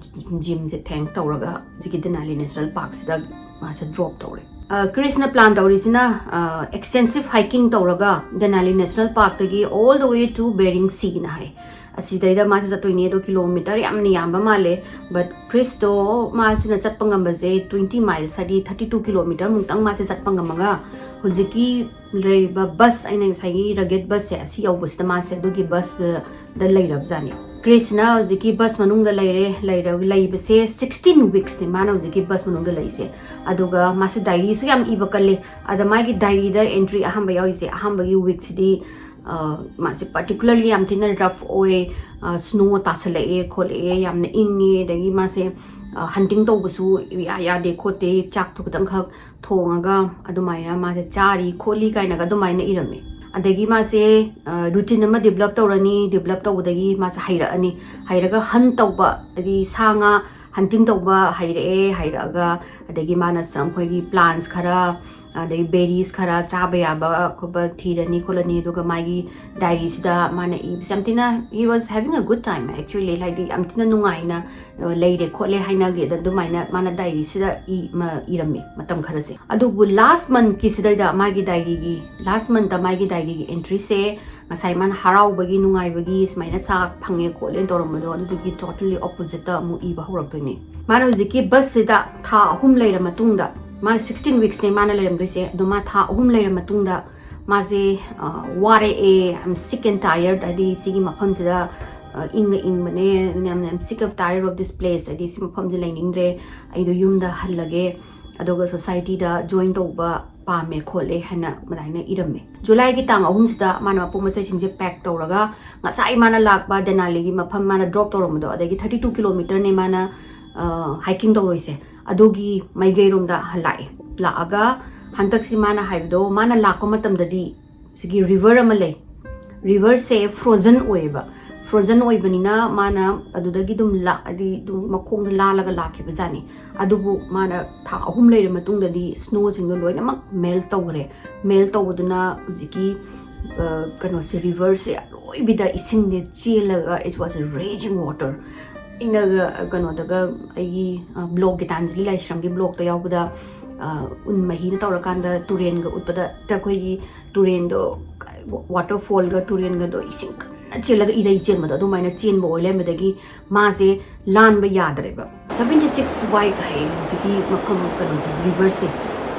ꯖꯤꯝꯁꯦ ꯊꯦꯡ ꯇꯧꯔꯒ ꯍꯧꯖꯤꯛꯀꯤ ꯗꯦꯅꯥꯂꯤ ꯅꯦꯁꯅꯦꯜ ꯄꯥꯔꯛꯁꯤꯗ ꯃꯥꯁꯦ ꯗ꯭ꯔꯣꯞ ꯇꯧꯔꯦ꯫ ꯑ, ꯀ꯭ꯔꯤꯁꯅ ꯄ꯭ꯂꯥꯟ ꯇꯧꯔꯤꯁꯤꯅ, ꯑ, extensive hiking ꯇꯧꯔꯒ ꯗꯦꯅꯥꯂꯤ ꯅꯦꯁꯅꯦꯜ ꯄꯥꯔꯛꯇꯒꯤ all the way to Bering ꯁꯤꯅ ꯍꯥꯏ꯫ ꯑꯁꯤꯗꯩꯗ ꯃꯥꯁꯦ ꯆꯠꯇꯣꯏꯅꯦ꯫ ꯑꯗꯣ ꯀꯤꯂꯣꯃꯤꯇꯔ ꯌꯥꯝꯅ ꯌꯥꯝꯕ ꯃꯥꯜꯂꯦ, but ꯀ꯭ꯔꯤꯁꯇꯣ ꯃꯥꯁꯤꯅ ꯆꯠꯄ ꯉꯝꯕꯁꯦ twenty miles, ꯍꯥꯏꯗꯤ thirty two kilometre ꯃꯨꯛꯇꯪ ꯃꯥꯁꯦ ꯆꯠꯄ ꯉꯝꯃꯒ, ꯍꯧꯖꯤꯛꯀꯤ ꯂꯩꯔꯤꯕ ꯕꯁ, ꯑꯩꯅ ꯉꯁꯥꯏꯒꯤ ꯔꯒꯦꯠ ꯕꯁꯁꯦ, ꯑꯁꯤ ꯌꯧꯕꯁꯤꯗ ꯃꯥꯁꯦ ꯑꯗꯨꯒꯤ ꯕꯁꯇ ꯂꯩꯔꯕꯖꯥꯠꯅꯤ꯫ ꯀ꯭ꯔꯤꯁꯅ ꯍꯧꯖꯤꯛꯀꯤ ꯕꯁ ꯃꯅꯨꯡꯗ ꯂꯩꯔꯦ꯫ ꯂꯩꯔ-, ꯂꯩꯕꯁꯦ sixteen weeksꯅꯦ ꯃꯥꯅ ꯍꯧꯖꯤꯛꯀꯤ ꯕꯁ ꯃꯅꯨꯡꯗ ꯂꯩꯔꯤꯁꯦ꯫ ꯑꯗꯨꯒ ꯃꯥꯁꯦ ꯗꯥꯏꯔꯤꯁꯨ ꯌꯥꯝ ꯏꯕ ꯀꯜꯂꯦ꯫ ꯑꯗ ꯃꯥꯒꯤ ꯗꯥꯏꯔꯤꯗ ꯑꯦꯟꯇ꯭ꯔꯤ ꯑꯍꯥꯟꯕ ꯌꯥꯎꯔꯤꯁꯦ, ꯑꯍꯥꯟꯕꯒꯤ ꯋꯤꯛꯁꯤꯗꯤ, ꯑ, ꯃꯥꯁꯦ particularly ꯌꯥꯝ ꯊꯤꯅ ꯔꯐ ꯑꯣꯏ, ꯑ, ꯁ꯭ꯅꯣ ꯇꯥꯁꯜꯂꯛꯑꯦ ꯈꯣꯠꯂꯛꯑꯦ, ꯌꯥꯝꯅ ꯏꯪꯉꯦ, ꯑꯗꯒꯤ ꯃꯥꯁꯦ, ꯑ, ꯍꯟꯇꯤꯡ ꯇꯧꯕꯁꯨ ꯏꯌꯥ ꯌꯥꯗꯦ ꯈꯣꯠꯇꯦ, ꯆꯥꯛꯇꯣ ꯈꯤꯇꯪꯈꯛ ꯊꯣꯡꯉꯒ ꯑꯗꯨꯃꯥꯏꯅ ꯃꯥꯁꯦ ꯆꯥꯔꯤ ꯈꯣꯠꯂꯤ ꯀꯥꯏꯅꯒ ꯑꯗꯨꯃꯥꯏꯅ ꯏꯔꯝꯃꯦ꯫ ꯑꯗꯒꯤ ꯃꯥꯁꯦ, ꯑ, ꯔꯨꯇꯤꯟ ꯑꯃ ꯗꯤꯕꯂꯞ ꯇꯧꯔꯅꯤ, ꯗꯤꯕꯂꯞ ꯇꯧꯕꯗꯒꯤ ꯃꯥꯁꯦ ꯍꯩꯔꯛꯑꯅꯤ, ꯍꯩꯔꯒ ꯍꯟ ꯇꯧꯕ, ꯍꯥꯏꯗꯤ ꯁꯥ ꯉꯥ ꯍꯟꯇꯤꯡ ꯇꯧꯕ ꯍꯩꯔꯛꯑꯦ, ꯍꯩꯔꯛꯑꯒ ꯑꯗꯒꯤ ꯃꯥꯅ ꯁ-, ꯑꯩꯈꯣꯏꯒꯤ ꯄ꯭ꯂꯥꯟꯠꯁ ꯈꯔ, ꯑꯗꯒꯤ ꯕꯦꯔꯤꯁ ꯈꯔ ꯆꯥꯕ ꯌꯥꯕ ꯈꯣꯠꯄ ꯊꯤꯔꯅꯤ ꯈꯣꯠꯂꯅꯤ, ꯑꯗꯨꯒ ꯃꯥꯒꯤ ꯗꯥꯏꯔꯤꯁꯤꯗ ꯃꯥꯅ ꯏꯕꯁꯦ ꯌꯥꯝ ꯊꯤꯅ, he was having a good time actually, ꯍꯥꯏꯗꯤ ꯌꯥꯝ ꯊꯤꯅ ꯅꯨꯡꯉꯥꯏꯅ, ꯑ, ꯂꯩꯔꯦ ꯈꯣꯠꯂꯦ ꯍꯥꯏꯅꯒꯦꯗ ꯑꯗꯨꯃꯥꯏꯅ ꯃꯥꯅ ꯗꯥꯏꯔꯤꯁꯤꯗ ꯏ-, ꯃ-, ꯏꯔꯝꯃꯦ ꯃꯇꯝ ꯈꯔꯁꯦ꯫ ꯑꯗꯨꯕꯨ ꯂꯥꯁ ꯃꯟꯠꯀꯤꯁꯤꯗꯩꯗ ꯃꯥꯒꯤ ꯗꯥꯏꯔꯤꯒꯤ, ꯂꯥꯁ ꯃꯟꯠꯇ ꯃꯥꯒꯤ ꯗꯥꯏꯔꯤꯒꯤ ꯑꯦꯟꯇ꯭ꯔꯤꯁꯦ ꯉꯁꯥꯏ ꯃꯥꯅ ꯍꯔꯥꯎꯕꯒꯤ, ꯅꯨꯡꯉꯥꯏꯕꯒꯤ, ꯁꯨꯃꯥꯏꯅ ꯁꯥ ꯐꯪꯉꯦ ꯈꯣꯠꯂꯦꯅ ꯇꯧꯔꯝꯕꯗꯣ, ꯑꯗꯨꯗꯨꯒꯤ totally oppositeꯇ ꯑꯃꯨꯛ ꯏꯕ ꯍꯧꯔꯛꯇꯣꯏꯅꯦ꯫ ꯃꯥꯅ ꯍꯧꯖꯤꯛꯀꯤ ꯕꯁꯁꯤꯗ ꯊꯥ ꯑꯍꯨꯝ ꯂꯩꯔ ꯃꯇꯨꯡꯗ, ꯃꯥꯅ sixteen weeksꯅꯦ ꯃꯥꯅ ꯂꯩꯔꯝꯗꯣꯏꯁꯦ, ꯑꯗꯣ ꯃꯥ ꯊꯥ ꯑꯍꯨꯝ ꯂꯩꯔ ꯃꯇꯨꯡꯗ ꯃꯥꯁꯦ, ꯑ, ꯋꯥꯔꯛꯑꯦ, "I'm sick and tired", ꯍꯥꯏꯗꯤ ꯁꯤꯒꯤ ꯃꯐꯝꯁꯤꯗ, ꯑ, ꯏꯪꯒ ꯏꯪꯕꯅꯦ, ꯑꯗꯨꯅ ꯌꯥꯝꯅ "I'm sick and tired of this place", ꯍꯥꯏꯗꯤ ꯁꯤ ꯃꯐꯝꯁꯦ ꯂꯩꯅꯤꯡꯗ꯭ꯔꯦ, ꯑꯩꯗꯣ ꯌꯨꯝꯗ ꯍꯜꯂꯒꯦ, ꯑꯗꯨꯒ ꯁꯣꯁꯥꯏꯇꯤꯗ ꯖꯣꯏꯟ ꯇꯧꯕ ꯄꯥꯝꯃꯦ ꯈꯣꯠꯂꯦ ꯍꯥꯏꯅ ꯑꯗꯨꯃꯥꯏꯅ ꯏꯔꯝꯃꯦ꯫ ꯖꯨꯂꯥꯏꯒꯤ ꯇꯥꯡ ꯑꯍꯨꯝꯁꯤꯗ ꯃꯥꯅ ꯃꯄꯣꯠ ꯃꯆꯩꯁꯤꯡꯁꯦ ꯄꯦꯛ ꯇꯧꯔꯒ ꯉꯁꯥꯏ ꯃꯥꯅ ꯂꯥꯛꯄ ꯗꯦꯅꯥꯂꯤꯒꯤ ꯃꯐꯝ ꯃꯥꯅ ꯗ꯭ꯔꯣꯞ ꯇꯧꯔꯝꯕꯗꯣ, ꯑꯗꯒꯤ thirty two kilometreꯅꯦ ꯃꯥꯅ, ꯑ, ꯍꯥꯏꯀꯤꯡ ꯇꯧꯔꯣꯏꯁꯦ, ꯑꯗꯨꯒꯤ ꯃꯥꯏꯀꯩꯔꯣꯝꯗ ꯂꯥꯛꯑꯦ꯫ ꯂꯥꯛꯑꯒ ꯍꯟꯗꯛꯁꯤ ꯃꯥꯅ ꯍꯥꯏꯕꯗꯣ, ꯃꯥꯅ ꯂꯥꯛꯄ ꯃꯇꯝꯗꯗꯤ ꯁꯤꯒꯤ ꯔꯤꯚꯔ ꯑꯃ ꯂꯩ, ꯔꯤꯚꯔꯁꯦ ꯐ꯭ꯔꯣꯖꯟ ꯑꯣꯏꯌꯦꯕ꯫ ꯐ꯭ꯔꯣꯖꯟ ꯑꯣꯏꯕꯅꯤꯅ ꯃꯥꯅ ꯑꯗꯨꯗꯒꯤ ꯑꯗꯨꯝ ꯂꯥꯛꯑꯗꯤ ꯑꯗꯨꯝ ꯃꯈꯣꯡꯗ ꯂꯥꯜꯂꯒ ꯂꯥꯛꯈꯤꯕꯖꯥꯠꯅꯤ꯫ ꯑꯗꯨꯕꯨ ꯃꯥꯅ ꯊꯥ ꯑꯍꯨꯝ ꯂꯩꯔ ꯃꯇꯨꯡꯗꯗꯤ ꯁ꯭ꯅꯣꯁꯤꯡꯗꯣ ꯂꯣꯏꯅꯃꯛ ꯃꯦꯜꯠ ꯇꯧꯈ꯭ꯔꯦ꯫ ꯃꯦꯜꯠ ꯇꯧꯕꯗꯨꯅ ꯍꯧꯖꯤꯛꯀꯤ, ꯀꯩꯅꯣꯁꯦ, ꯔꯤꯚꯔꯁꯦ ꯑꯔꯣꯏꯕꯤꯗ ꯏꯁꯤꯡꯁꯦ ꯆꯦꯜꯂꯒ, it was raging water. ꯑꯩꯅꯒ ꯀꯩꯅꯣꯗꯒ, ꯑꯩꯒꯤ ꯕ꯭ꯂꯣꯛ, ꯒꯤꯇꯥꯟꯖꯂꯤ ꯂꯥꯏꯁ꯭ꯔꯝꯒꯤ ꯕ꯭ꯂꯣꯛꯇ ꯌꯥꯎꯕꯗ, ꯑ, ꯎꯟ ꯃꯍꯤꯅ ꯇꯧꯔꯀꯥꯟꯗ ꯇꯨꯔꯦꯟꯒ ꯎꯠꯄꯗ, ꯑꯩꯈꯣꯏꯒꯤ ꯇꯨꯔꯦꯟꯗꯣ, ꯋꯥꯇꯔꯐꯣꯜꯒ ꯇꯨꯔꯦꯟꯒꯗꯣ ꯏꯁꯤꯡ ꯀꯟꯅ ꯆꯦꯜꯂꯒ ꯏꯔꯩ ꯆꯦꯟꯕꯗꯣ, ꯑꯗꯨꯃꯥꯏꯅ ꯆꯦꯟꯕ ꯑꯣꯏ ꯂꯩꯔꯝꯕꯗꯒꯤ ꯃꯥꯁꯦ ꯂꯥꯟꯕ ꯌꯥꯗ꯭ꯔꯦꯕ꯫ Seventy six White ꯍꯥꯏ ꯍꯧꯖꯤꯛꯀꯤ ꯃꯐꯝ, ꯀꯩꯅꯣꯁꯦ, ꯔꯤꯚꯔꯁꯦ,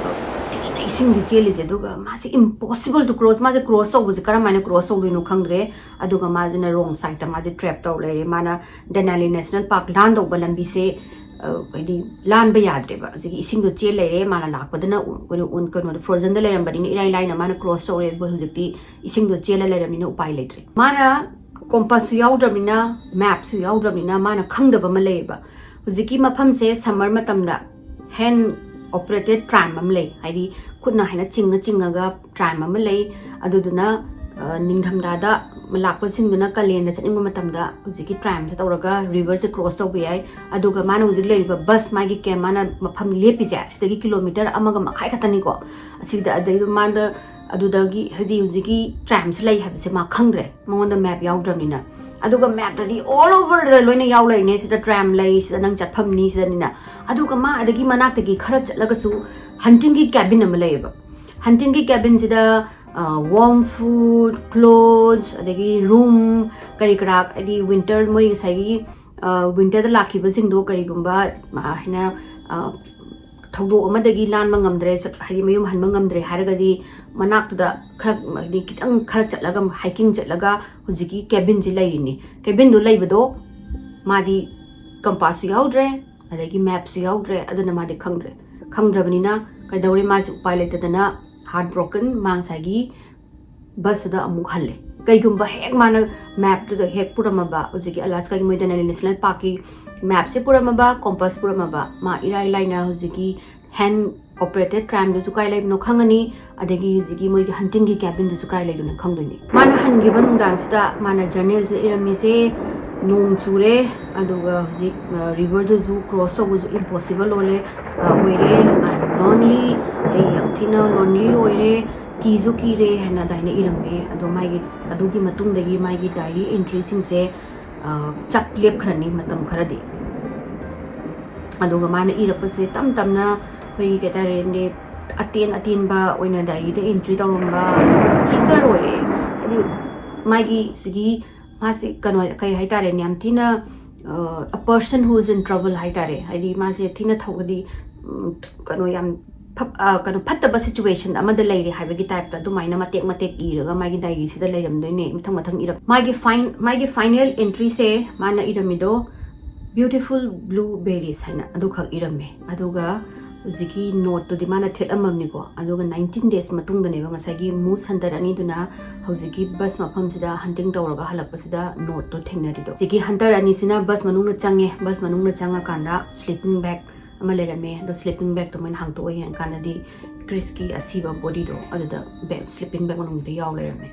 ꯊꯤꯅ ꯏꯁꯤꯡꯁꯦ ꯆꯦꯜꯂꯤꯁꯦ꯫ ꯑꯗꯨꯒ ꯃꯥꯁꯦ impossible to cross, ꯃꯥꯁꯦ ꯀ꯭ꯔꯣꯁ ꯇꯧꯕꯁꯦ ꯀꯔꯝ ꯍꯥꯏꯅ ꯀ꯭ꯔꯣꯁ ꯇꯧꯗꯣꯏꯅꯣ ꯈꯪꯗ꯭ꯔꯦ꯫ ꯑꯗꯨꯒ ꯃꯥꯁꯤꯅ ꯔꯣꯡ ꯁꯥꯏꯗꯇ ꯃꯥꯁꯦ ꯇ꯭ꯔꯦꯞ ꯇꯧꯔ ꯂꯩꯔꯦ꯫ ꯃꯥꯅ ꯗꯦꯅꯥꯂꯤ ꯅꯦꯁꯅꯦꯜ ꯄꯥꯔꯛ ꯂꯥꯟꯗꯧꯕ ꯂꯝꯕꯤꯁꯦ, ꯑ, ꯍꯥꯏꯗꯤ ꯂꯥꯟꯕ ꯌꯥꯗ꯭ꯔꯦꯕ꯫ ꯍꯧꯖꯤꯛꯀꯤ ꯏꯁꯤꯡꯗꯣ ꯆꯦꯜ ꯂꯩꯔꯦ, ꯃꯥꯅ ꯂꯥꯛꯄꯗꯅ ꯎ-, ꯀꯩꯅꯣ, ꯎꯟ, ꯀꯩꯅꯣꯗꯣ, ꯐ꯭ꯔꯣꯖꯟꯗ ꯂꯩꯔꯝꯕꯅꯤꯅ ꯏꯔꯥꯏ ꯂꯥꯏꯅ ꯃꯥꯅ ꯀ꯭ꯔꯣꯁ ꯇꯧꯔꯦ꯫ ꯑꯗꯨꯕꯨ ꯍꯧꯖꯤꯛꯇꯤ ꯏꯁꯤꯡꯗꯣ ꯆꯦꯜꯂ ꯂꯩꯔꯕꯅꯤꯅ ꯎꯄꯥꯏ ꯂꯩꯇ꯭ꯔꯦ꯫ ꯃꯥꯅ ꯀꯣꯝꯄꯥꯁꯁꯨ ꯌꯥꯎꯗ꯭ꯔꯕꯅꯤꯅ, ꯃꯦꯞꯁꯨ ꯌꯥꯎꯗ꯭ꯔꯕꯅꯤꯅ ꯃꯥꯅ ꯈꯪꯗꯕ ꯑꯃ ꯂꯩꯌꯦꯕ꯫ ꯍꯧꯖꯤꯛꯀꯤ ꯃꯐꯝꯁꯦ ꯁꯝꯃꯔ ꯃꯇꯝꯗ hand operated tram ꯑꯃ ꯂꯩ, ꯍꯥꯏꯗꯤ ꯈꯨꯠꯅ ꯍꯥꯏꯅ ꯆꯤꯡꯉ ꯆꯤꯡꯉꯒ tram ꯑꯃ ꯂꯩ꯫ ꯑꯗꯨꯗꯨꯅ, ꯑ, ꯅꯤꯡꯊꯝꯊꯥꯗ ꯂꯥꯛꯄꯁꯤꯡꯗꯨꯅ ꯀꯥꯂꯦꯟꯗ ꯆꯠꯅꯤꯡꯕ ꯃꯇꯝꯗ ꯍꯧꯖꯤꯛꯀꯤ ꯇ꯭ꯔꯥꯝꯁꯦ ꯇꯧꯔꯒ ꯔꯤꯚꯔꯁꯦ ꯀ꯭ꯔꯣꯁ ꯇꯧꯕ ꯌꯥꯏ꯫ ꯑꯗꯨꯒ ꯃꯥꯅ ꯍꯧꯖꯤꯛ ꯂꯩꯔꯤꯕ ꯕꯁ, ꯃꯥꯒꯤ ꯀꯦꯝ, ꯃꯥꯅ ꯃꯐꯝ ꯂꯦꯞꯄꯤꯁꯦ, ꯁꯤꯗꯒꯤ ꯀꯤꯂꯣꯃꯤꯇꯔ ꯑꯃꯒ ꯃꯈꯥꯏ ꯈꯛꯇꯅꯤꯀꯣ꯫ ꯑꯁꯤꯗ, ꯑꯗꯩ ꯃꯥꯅ ꯑꯗꯨꯗꯒꯤ, ꯍꯥꯏꯗꯤ ꯍꯧꯖꯤꯛꯀꯤ ꯇ꯭ꯔꯥꯝꯁꯦ ꯂꯩ ꯍꯥꯏꯕꯁꯦ ꯃꯥ ꯈꯪꯗ꯭ꯔꯦ, ꯃꯉꯣꯟꯗ ꯃꯦꯞ ꯌꯥꯎꯗ꯭ꯔꯕꯅꯤꯅ꯫ ꯑꯗꯨꯒ ꯃꯦꯞꯇꯗꯤ all overꯗ ꯂꯣꯏꯅ ꯌꯥꯎ ꯂꯩꯔꯤꯅꯦ, ꯁꯤꯗ ꯇ꯭ꯔꯥꯝ ꯂꯩ, ꯁꯤꯗ ꯅꯪ ꯆꯠꯐꯝꯅꯤ, ꯁꯤꯗꯅꯤꯅ꯫ ꯑꯗꯨꯒ ꯃꯥ ꯑꯗꯒꯤ ꯃꯅꯥꯛꯇꯒꯤ ꯈꯔ ꯆꯠꯂꯒꯁꯨ ꯍꯟꯇꯤꯡꯒꯤ ꯀꯦꯕꯤꯟ ꯑꯃ ꯂꯩꯌꯦꯕ꯫ ꯍꯟꯇꯤꯡꯒꯤ ꯀꯦꯕꯤꯟꯁꯤꯗ, ꯑ, warm food, clothes, ꯑꯗꯒꯤ ꯔꯨꯝ, ꯀꯔꯤ ꯀꯔꯥ, ꯍꯥꯏꯗꯤ ꯋꯤꯟꯇꯔ, ꯃꯣꯏ ꯉꯁꯥꯏꯒꯤ, ꯑ, ꯋꯤꯟꯇꯔꯗ ꯂꯥꯛꯈꯤꯕꯁꯤꯡꯗꯣ ꯀꯔꯤꯒꯨꯝꯕ, ꯑ, ꯍꯥꯏꯅ, ꯑ, ꯊꯧꯗꯣꯛ ꯑꯃꯗꯒꯤ ꯂꯥꯟꯕ ꯉꯝꯗ꯭ꯔꯦ, ꯆꯠ-, ꯍꯥꯏꯗꯤ ꯃꯌꯨꯝ ꯍꯟꯕ ꯉꯝꯗ꯭ꯔꯦ ꯍꯥꯏꯔꯒꯗꯤ ꯃꯅꯥꯛꯇꯨꯗ ꯈꯔ, ꯍꯥꯏꯗꯤ ꯈꯤꯇꯪ ꯈꯔ ꯆꯠꯂꯒ, ꯍꯥꯏꯀꯤꯡ ꯆꯠꯂꯒ ꯍꯧꯖꯤꯛꯀꯤ ꯀꯦꯕꯤꯟꯁꯤ ꯂꯩꯔꯤꯅꯤ꯫ ꯀꯦꯕꯤꯟꯗꯣ ꯂꯩꯕꯗꯣ ꯃꯥꯗꯤ ꯀꯝꯄꯥꯁꯁꯨ ꯌꯥꯎꯗ꯭ꯔꯦ, ꯑꯗꯒꯤ ꯃꯦꯞꯁꯨ ꯌꯥꯎꯗ꯭ꯔꯦ, ꯑꯗꯨꯅ ꯃꯥꯗꯤ ꯈꯪꯗ꯭ꯔꯦ꯫ ꯈꯪꯗ꯭ꯔꯕꯅꯤꯅ ꯀꯩꯗꯧꯔꯦ, ꯃꯥꯁꯤ ꯎꯄꯥꯏ ꯂꯩꯇꯗꯅ heartbroken, ꯃꯥ ꯉꯁꯥꯏꯒꯤ ꯕꯁꯇꯨꯗ ꯑꯃꯨꯛ ꯍꯜꯂꯦ꯫ ꯀꯩꯒꯨꯝꯕ ꯍꯦꯛ ꯃꯥꯅ ꯃꯦꯞꯇꯨꯗ ꯍꯦꯛ ꯄꯨꯔꯝꯃꯕ, ꯍꯧꯖꯤꯛꯀꯤ ꯑꯂꯥꯁꯀꯥꯒꯤ ꯃꯣꯏ ꯗꯦꯅꯥꯂꯤ ꯅꯦꯁꯅꯦꯜ ꯄꯥꯔꯛꯀꯤ ꯃꯦꯞꯁꯦ ꯄꯨꯔꯝꯃꯕ, ꯀꯣꯝꯄꯁ ꯄꯨꯔꯝꯃꯕ, ꯃꯥ ꯏꯔꯥꯏ ꯂꯥꯏꯅ ꯍꯧꯖꯤꯛꯀꯤ hand operated tramꯗꯨꯁꯨ ꯀꯥꯏ ꯂꯩꯕꯅꯣ ꯈꯪꯉꯅꯤ, ꯑꯗꯒꯤ ꯍꯧꯖꯤꯛꯀꯤ ꯃꯣꯏꯒꯤ ꯍꯟꯇꯤꯡꯒꯤ ꯀꯦꯕꯤꯟꯗꯨꯁꯨ ꯀꯥꯏ ꯂꯩꯗꯣꯏꯅꯣ ꯈꯪꯗꯣꯏꯅꯤ꯫ ꯃꯥꯅ ꯍꯟꯈꯤꯕ ꯅꯨꯡꯗꯥꯡꯁꯤꯗ ꯃꯥꯅ ꯖꯔꯅꯦꯜꯁꯤꯗ ꯏꯔꯝꯃꯤꯁꯦ, "ꯅꯣꯡ ꯆꯨꯔꯦ, ꯑꯗꯨꯒ ꯍꯧꯖꯤꯛ, ꯑ, ꯔꯤꯚꯔꯗꯨꯁꯨ ꯀ꯭ꯔꯣꯁ ꯇꯧꯕꯁꯨ ꯏꯝꯄꯣꯁꯤꯕꯜ ꯑꯣꯏꯔꯦ, ꯑ, ꯑꯣꯏꯔꯦ꯫ I'm lonely, ꯑꯩ ꯌꯥꯝ ꯊꯤꯅ ꯂꯣꯟꯂꯤ ꯑꯣꯏꯔꯦ, ꯀꯤꯁꯨ ꯀꯤꯔꯦ ꯍꯥꯏꯅ ꯑꯗꯨꯃꯥꯏꯅ ꯏꯔꯝꯃꯦ꯫ ꯑꯗꯣ ꯃꯥꯒꯤ, ꯑꯗꯨꯒꯤ ꯃꯇꯨꯡꯗꯒꯤ ꯃꯥꯒꯤ diary entryꯁꯤꯡꯁꯦ, ꯑ, ꯆꯞ ꯂꯦꯞꯈ꯭ꯔꯅꯤ ꯃꯇꯝ ꯈꯔꯗꯤ꯫ ꯑꯗꯨꯒ ꯃꯥꯅ ꯏꯔꯛꯄꯁꯦ ꯇꯞ ꯇꯞꯅ ꯑꯩꯈꯣꯏꯒꯤ ꯀꯩ ꯍꯥꯏꯇꯥꯔꯦꯅꯦ, ꯑꯇꯦꯟ ꯑꯇꯦꯟꯕ ꯑꯣꯏꯅ diaryꯗ entry ꯇꯧꯔꯝꯕ, ꯑꯗꯨꯒ figure ꯑꯣꯏꯔꯛꯑꯦ꯫ ꯍꯥꯏꯗꯤ ꯃꯥꯒꯤ ꯁꯤꯒꯤ, ꯃꯥꯁꯦ ꯀꯩꯅꯣ, ꯀꯩ ꯍꯥꯏꯇꯥꯔꯦꯅꯦ, ꯌꯥꯝ ꯊꯤꯅ, ꯑ, a person who is in trouble ꯍꯥꯏꯇꯥꯔꯦ꯫ ꯍꯥꯏꯗꯤ ꯃꯥꯁꯦ ꯊꯤꯅ ꯊꯧꯒꯗꯤ, ꯎꯝ, ꯀꯩꯅꯣ ꯌꯥꯝ ꯐ-, ꯑ, ꯀꯩꯅꯣ, ꯐꯠꯇꯕ situation ꯑꯃꯗ ꯂꯩꯔꯦ ꯍꯥꯏꯕꯒꯤ typeꯇ ꯑꯗꯨꯃꯥꯏꯅ ꯃꯇꯦꯛ ꯃꯇꯦꯛ ꯏꯔꯒ ꯃꯥꯒꯤ diaryꯁꯤꯗ ꯂꯩꯔꯝꯗꯣꯏꯅꯦ, ꯃꯊꯪ ꯃꯊꯪ ꯏꯔꯛ-, ꯃꯥꯒꯤ fine-, ꯃꯥꯒꯤ final entryꯁꯦ ꯃꯥꯅ ꯏꯔꯝꯃꯤꯗꯣ beautiful blueberries ꯍꯥꯏꯅ ꯑꯗꯨꯈꯛ ꯏꯔꯝꯃꯦ꯫ ꯑꯗꯨꯒ ꯍꯧꯖꯤꯛꯀꯤ noteꯇꯨꯗꯤ ꯃꯥꯅ ꯊꯦꯠꯂꯝꯃꯕꯅꯤꯀꯣ꯫ ꯑꯗꯨꯒ nineteen days ꯃꯇꯨꯡꯗꯅꯦꯕ ꯉꯁꯥꯏꯒꯤ moose hunter ꯑꯅꯤꯗꯨꯅ ꯍꯧꯖꯤꯛꯀꯤ bus ꯃꯐꯝꯁꯤꯗ hunting ꯇꯧꯔꯒ ꯍꯜꯂꯛꯄꯁꯤꯗ noteꯇꯣ ꯊꯦꯡꯅꯔꯤꯗꯣ꯫ ꯍꯧꯖꯤꯛꯀꯤ hunter ꯑꯅꯤꯁꯤꯅ bus ꯃꯅꯨꯡꯗ ꯆꯪꯉꯦ꯫ Bus ꯃꯅꯨꯡꯗ ꯆꯪꯉꯀꯥꯟꯗ sleeping bag ꯑꯃ ꯂꯩꯔꯝꯃꯦ꯫ ꯑꯗꯣ sleeping bagꯇꯣ ꯃꯣꯏꯅ ꯍꯥꯡꯇꯣꯛꯑ ꯌꯦꯡꯉꯀꯥꯟꯗꯗꯤ Chrisꯀꯤ ꯑꯁꯤꯕ bodyꯗꯣ ꯑꯗꯨꯗ bag, sleeping bag ꯃꯅꯨꯡꯗ ꯌꯥꯎ ꯂꯩꯔꯝꯃꯦ꯫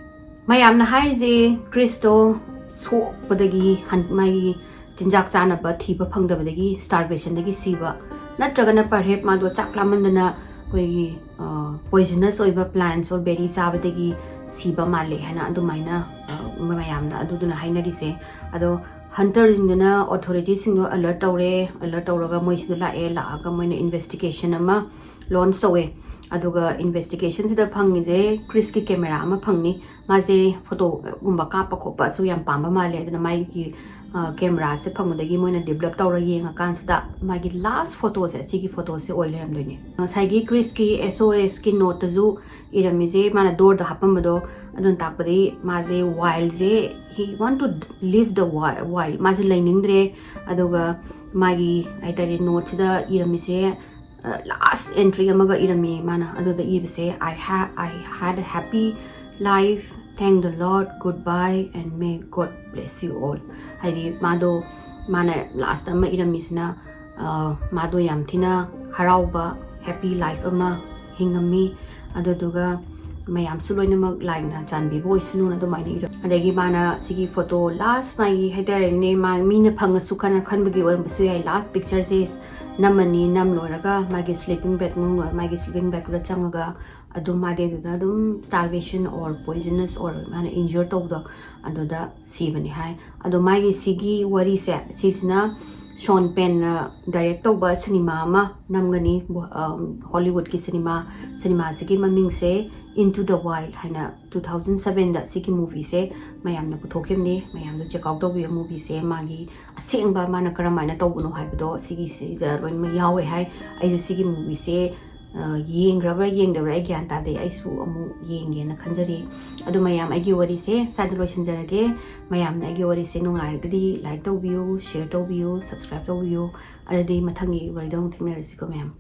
ꯃꯌꯥꯝꯅ ꯍꯥꯏꯔꯤꯁꯦ Chrisꯇꯣ ꯁꯣꯛꯄꯗꯒꯤ, ꯍꯟ-, ꯃꯥꯒꯤ ꯆꯤꯟꯖꯥꯛ ꯆꯥꯅꯕ ꯊꯤꯕ ꯐꯪꯗꯕꯗꯒꯤ starvationꯗꯒꯤ ꯁꯤꯕ, ꯅꯠꯇ꯭ꯔꯒꯅ perhaps ꯃꯥꯗꯣ ꯆꯥꯛ ꯂꯥꯝꯃꯟꯗꯅ ꯑꯩꯈꯣꯏꯒꯤ, ꯑ, poisonous ꯑꯣꯏꯕ plants or berry ꯆꯥꯕꯗꯒꯤ ꯁꯤꯕ ꯃꯥꯜꯂꯦ ꯍꯥꯏꯅ ꯑꯗꯨꯃꯥꯏꯅ, ꯑ, ꯃꯌꯥꯝꯅ ꯑꯗꯨꯗꯨꯅ ꯍꯥꯏꯅꯔꯤꯁꯦ꯫ ꯑꯗꯣ hunterꯁꯤꯡꯗꯨꯅ authorityꯁꯤꯡꯗꯣ alert ꯇꯧꯔꯦ꯫ Alert ꯇꯧꯔꯒ ꯃꯣꯏꯁꯤꯗ ꯂꯥꯛꯑꯦ꯫ ꯂꯥꯛꯑꯒ ꯃꯣꯏꯅ investigation ꯑꯃ launch ꯇꯧꯋꯦ꯫ ꯑꯗꯨꯒ investigationꯁꯤꯗ ꯐꯪꯉꯤꯁꯦ Chrisꯀꯤ camera ꯑꯃ ꯐꯪꯅꯤ꯫ ꯃꯥꯁꯦ photoꯒꯨꯝꯕ ꯀꯥꯞꯄ ꯈꯣꯠꯄꯁꯨ ꯌꯥꯝ ꯄꯥꯝꯕ ꯃꯥꯜꯂꯦ꯫ ꯑꯗꯨꯅ ꯃꯥꯒꯤ, ꯑ, cameraꯁꯦ ꯐꯪꯕꯗꯒꯤ ꯃꯣꯏꯅ develop ꯇꯧꯔ ꯌꯦꯡꯉꯀꯥꯟꯁꯤꯗ ꯃꯥꯒꯤ last photoꯁꯦ, ꯑꯁꯤꯒꯤ photoꯁꯦ ꯑꯣꯏ ꯂꯩꯔꯝꯗꯣꯏꯅꯦ꯫ ꯉꯁꯥꯏꯒꯤ Chrisꯀꯤ SOSꯀꯤ noteꯇꯁꯨ ꯏꯔꯝꯃꯤꯁꯦ, ꯃꯥꯅ doorꯗ ꯍꯥꯞꯄꯝꯕꯗꯣ, ꯑꯗꯨꯅ ꯇꯥꯛꯄꯗꯤ ꯃꯥꯁꯦ wildꯁꯦ, he want to leave the wi-, wild, ꯃꯥꯁꯦ ꯂꯩꯅꯤꯡꯗ꯭ꯔꯦ꯫ ꯑꯗꯨꯒ ꯃꯥꯒꯤ ꯍꯥꯏꯇꯥꯔꯦ noteꯁꯤꯗ ꯏꯔꯝꯃꯤꯁꯦ, ꯑ, last entry ꯑꯃꯒ ꯏꯔꯝꯃꯤ ꯃꯥꯅ꯫ ꯑꯗꯨꯗ ꯏꯕꯁꯦ, "I ha-, I had a happy life, thank the Lord, goodbye and may God bless you all." ꯍꯥꯏꯗꯤ ꯃꯥꯗꯣ, ꯃꯥꯅ last ꯑꯃ ꯏꯔꯝꯃꯤꯁꯤꯅ, ꯑ, ꯃꯥꯗꯣ ꯌꯥꯝ ꯊꯤꯅ ꯍꯔꯥꯎꯕ, happy life ꯑꯃ ꯍꯤꯡꯉꯝꯃꯤ꯫ ꯑꯗꯨꯗꯨꯒ ꯃꯌꯥꯝꯁꯨ ꯂꯣꯏꯅꯃꯛ ꯂꯥꯏꯅ ꯆꯥꯟꯕꯤꯕ ꯑꯣꯏꯁꯅꯨꯅ ꯑꯗꯨꯃꯥꯏꯅ ꯏꯔꯝꯃꯤ꯫ ꯑꯗꯒꯤ ꯃꯥꯅ ꯁꯤꯒꯤ photo last ꯃꯥꯒꯤ ꯍꯥꯏꯇꯥꯔꯦꯅꯦ, ꯃꯥ ꯃꯤꯅ ꯐꯪꯉꯁꯨ ꯈꯟꯅ ꯈꯟꯕꯒꯤ ꯑꯣꯏꯔꯝꯕꯁꯨ ꯌꯥꯏ, last pictureꯁꯦ ꯅꯝꯃꯅꯤ, ꯅꯝ ꯂꯣꯏꯔꯒ ꯃꯥꯒꯤ sleeping bag ꯃꯅꯨꯡ, ꯃꯥꯒꯤ sleeping bagꯇꯨꯗ ꯆꯪꯉꯒ ꯑꯗꯨ ꯃꯥꯗꯤ ꯑꯗꯨꯗ ꯑꯗꯨꯝ starvation or poisonous or ꯃꯥꯅ injure ꯇꯧꯕꯗꯣ, ꯑꯗꯨꯗ ꯁꯤꯕꯅꯤ ꯍꯥꯏ꯫ ꯑꯗꯣ ꯃꯥꯒꯤ ꯁꯤꯒꯤ ꯋꯥꯔꯤꯁꯦ, ꯁꯤꯁꯤꯅ ꯁꯣꯟ ꯄꯦꯟꯅ direct ꯇꯧꯕ ꯁꯤꯅꯦꯃꯥ ꯑꯃ ꯅꯝꯒꯅꯤ, ꯕꯣ-, ꯑꯝ, ꯍꯣꯂꯤꯋꯨꯗꯀꯤ ꯁꯤꯅꯦꯃꯥ꯫ ꯁꯤꯅꯦꯃꯥꯁꯤꯒꯤ ꯃꯃꯤꯡꯁꯦ Into the Wild ꯍꯥꯏꯅ two thousand sevenꯗ ꯁꯤꯒꯤ movieꯁꯦ ꯃꯌꯥꯝꯅ ꯄꯨꯊꯣꯛꯈꯤꯕꯅꯤ꯫ ꯃꯌꯥꯝꯗꯣ check out ꯇꯧꯕꯤꯌꯨ꯫ Movieꯁꯦ ꯃꯥꯒꯤ ꯑꯁꯦꯡꯕ ꯃꯥꯅ ꯀꯔꯝꯍꯥꯏꯅ ꯇꯧꯕꯅꯣ ꯍꯥꯏꯕꯗꯣ ꯁꯤꯒꯤꯁꯤꯗ ꯂꯣꯏꯅꯃꯛ ꯌꯥꯎꯋꯦ ꯍꯥꯏ꯫ ꯑꯩꯁꯨ ꯁꯤꯒꯤ movieꯁꯦ, ꯑ, ꯌꯦꯡꯈ꯭ꯔꯕ꯭ꯔꯥ ꯌꯦꯡꯗꯕ꯭ꯔꯥ ꯑꯩ ꯒ꯭ꯌꯥꯟ ꯇꯥꯗꯦ꯫ ꯑꯩꯁꯨ ꯑꯃꯨꯛ ꯌꯦꯡꯒꯦꯅ ꯈꯟꯖꯔꯤ꯫ ꯑꯗꯨ ꯃꯌꯥꯝ, ꯑꯩꯒꯤ ꯋꯥꯔꯤꯁꯦ ꯁ꯭ꯋꯥꯏꯗ ꯂꯣꯏꯁꯤꯟꯖꯔꯒꯦ꯫ ꯃꯌꯥꯝꯅ ꯑꯩꯒꯤ ꯋꯥꯔꯤꯁꯦ ꯅꯨꯡꯉꯥꯏꯔꯒꯗꯤ like ꯇꯧꯕꯤꯌꯨ, share ꯇꯧꯕꯤꯌꯨ, subscribe ꯇꯧꯕꯤꯌꯨ꯫ ꯑꯗꯨꯗꯤ ꯃꯊꯪꯒꯤ ꯋꯥꯔꯤꯗ ꯑꯃꯨꯛ ꯊꯦꯡꯅꯔꯁꯤꯀꯣ ꯃꯌꯥꯝ꯫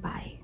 Bye꯫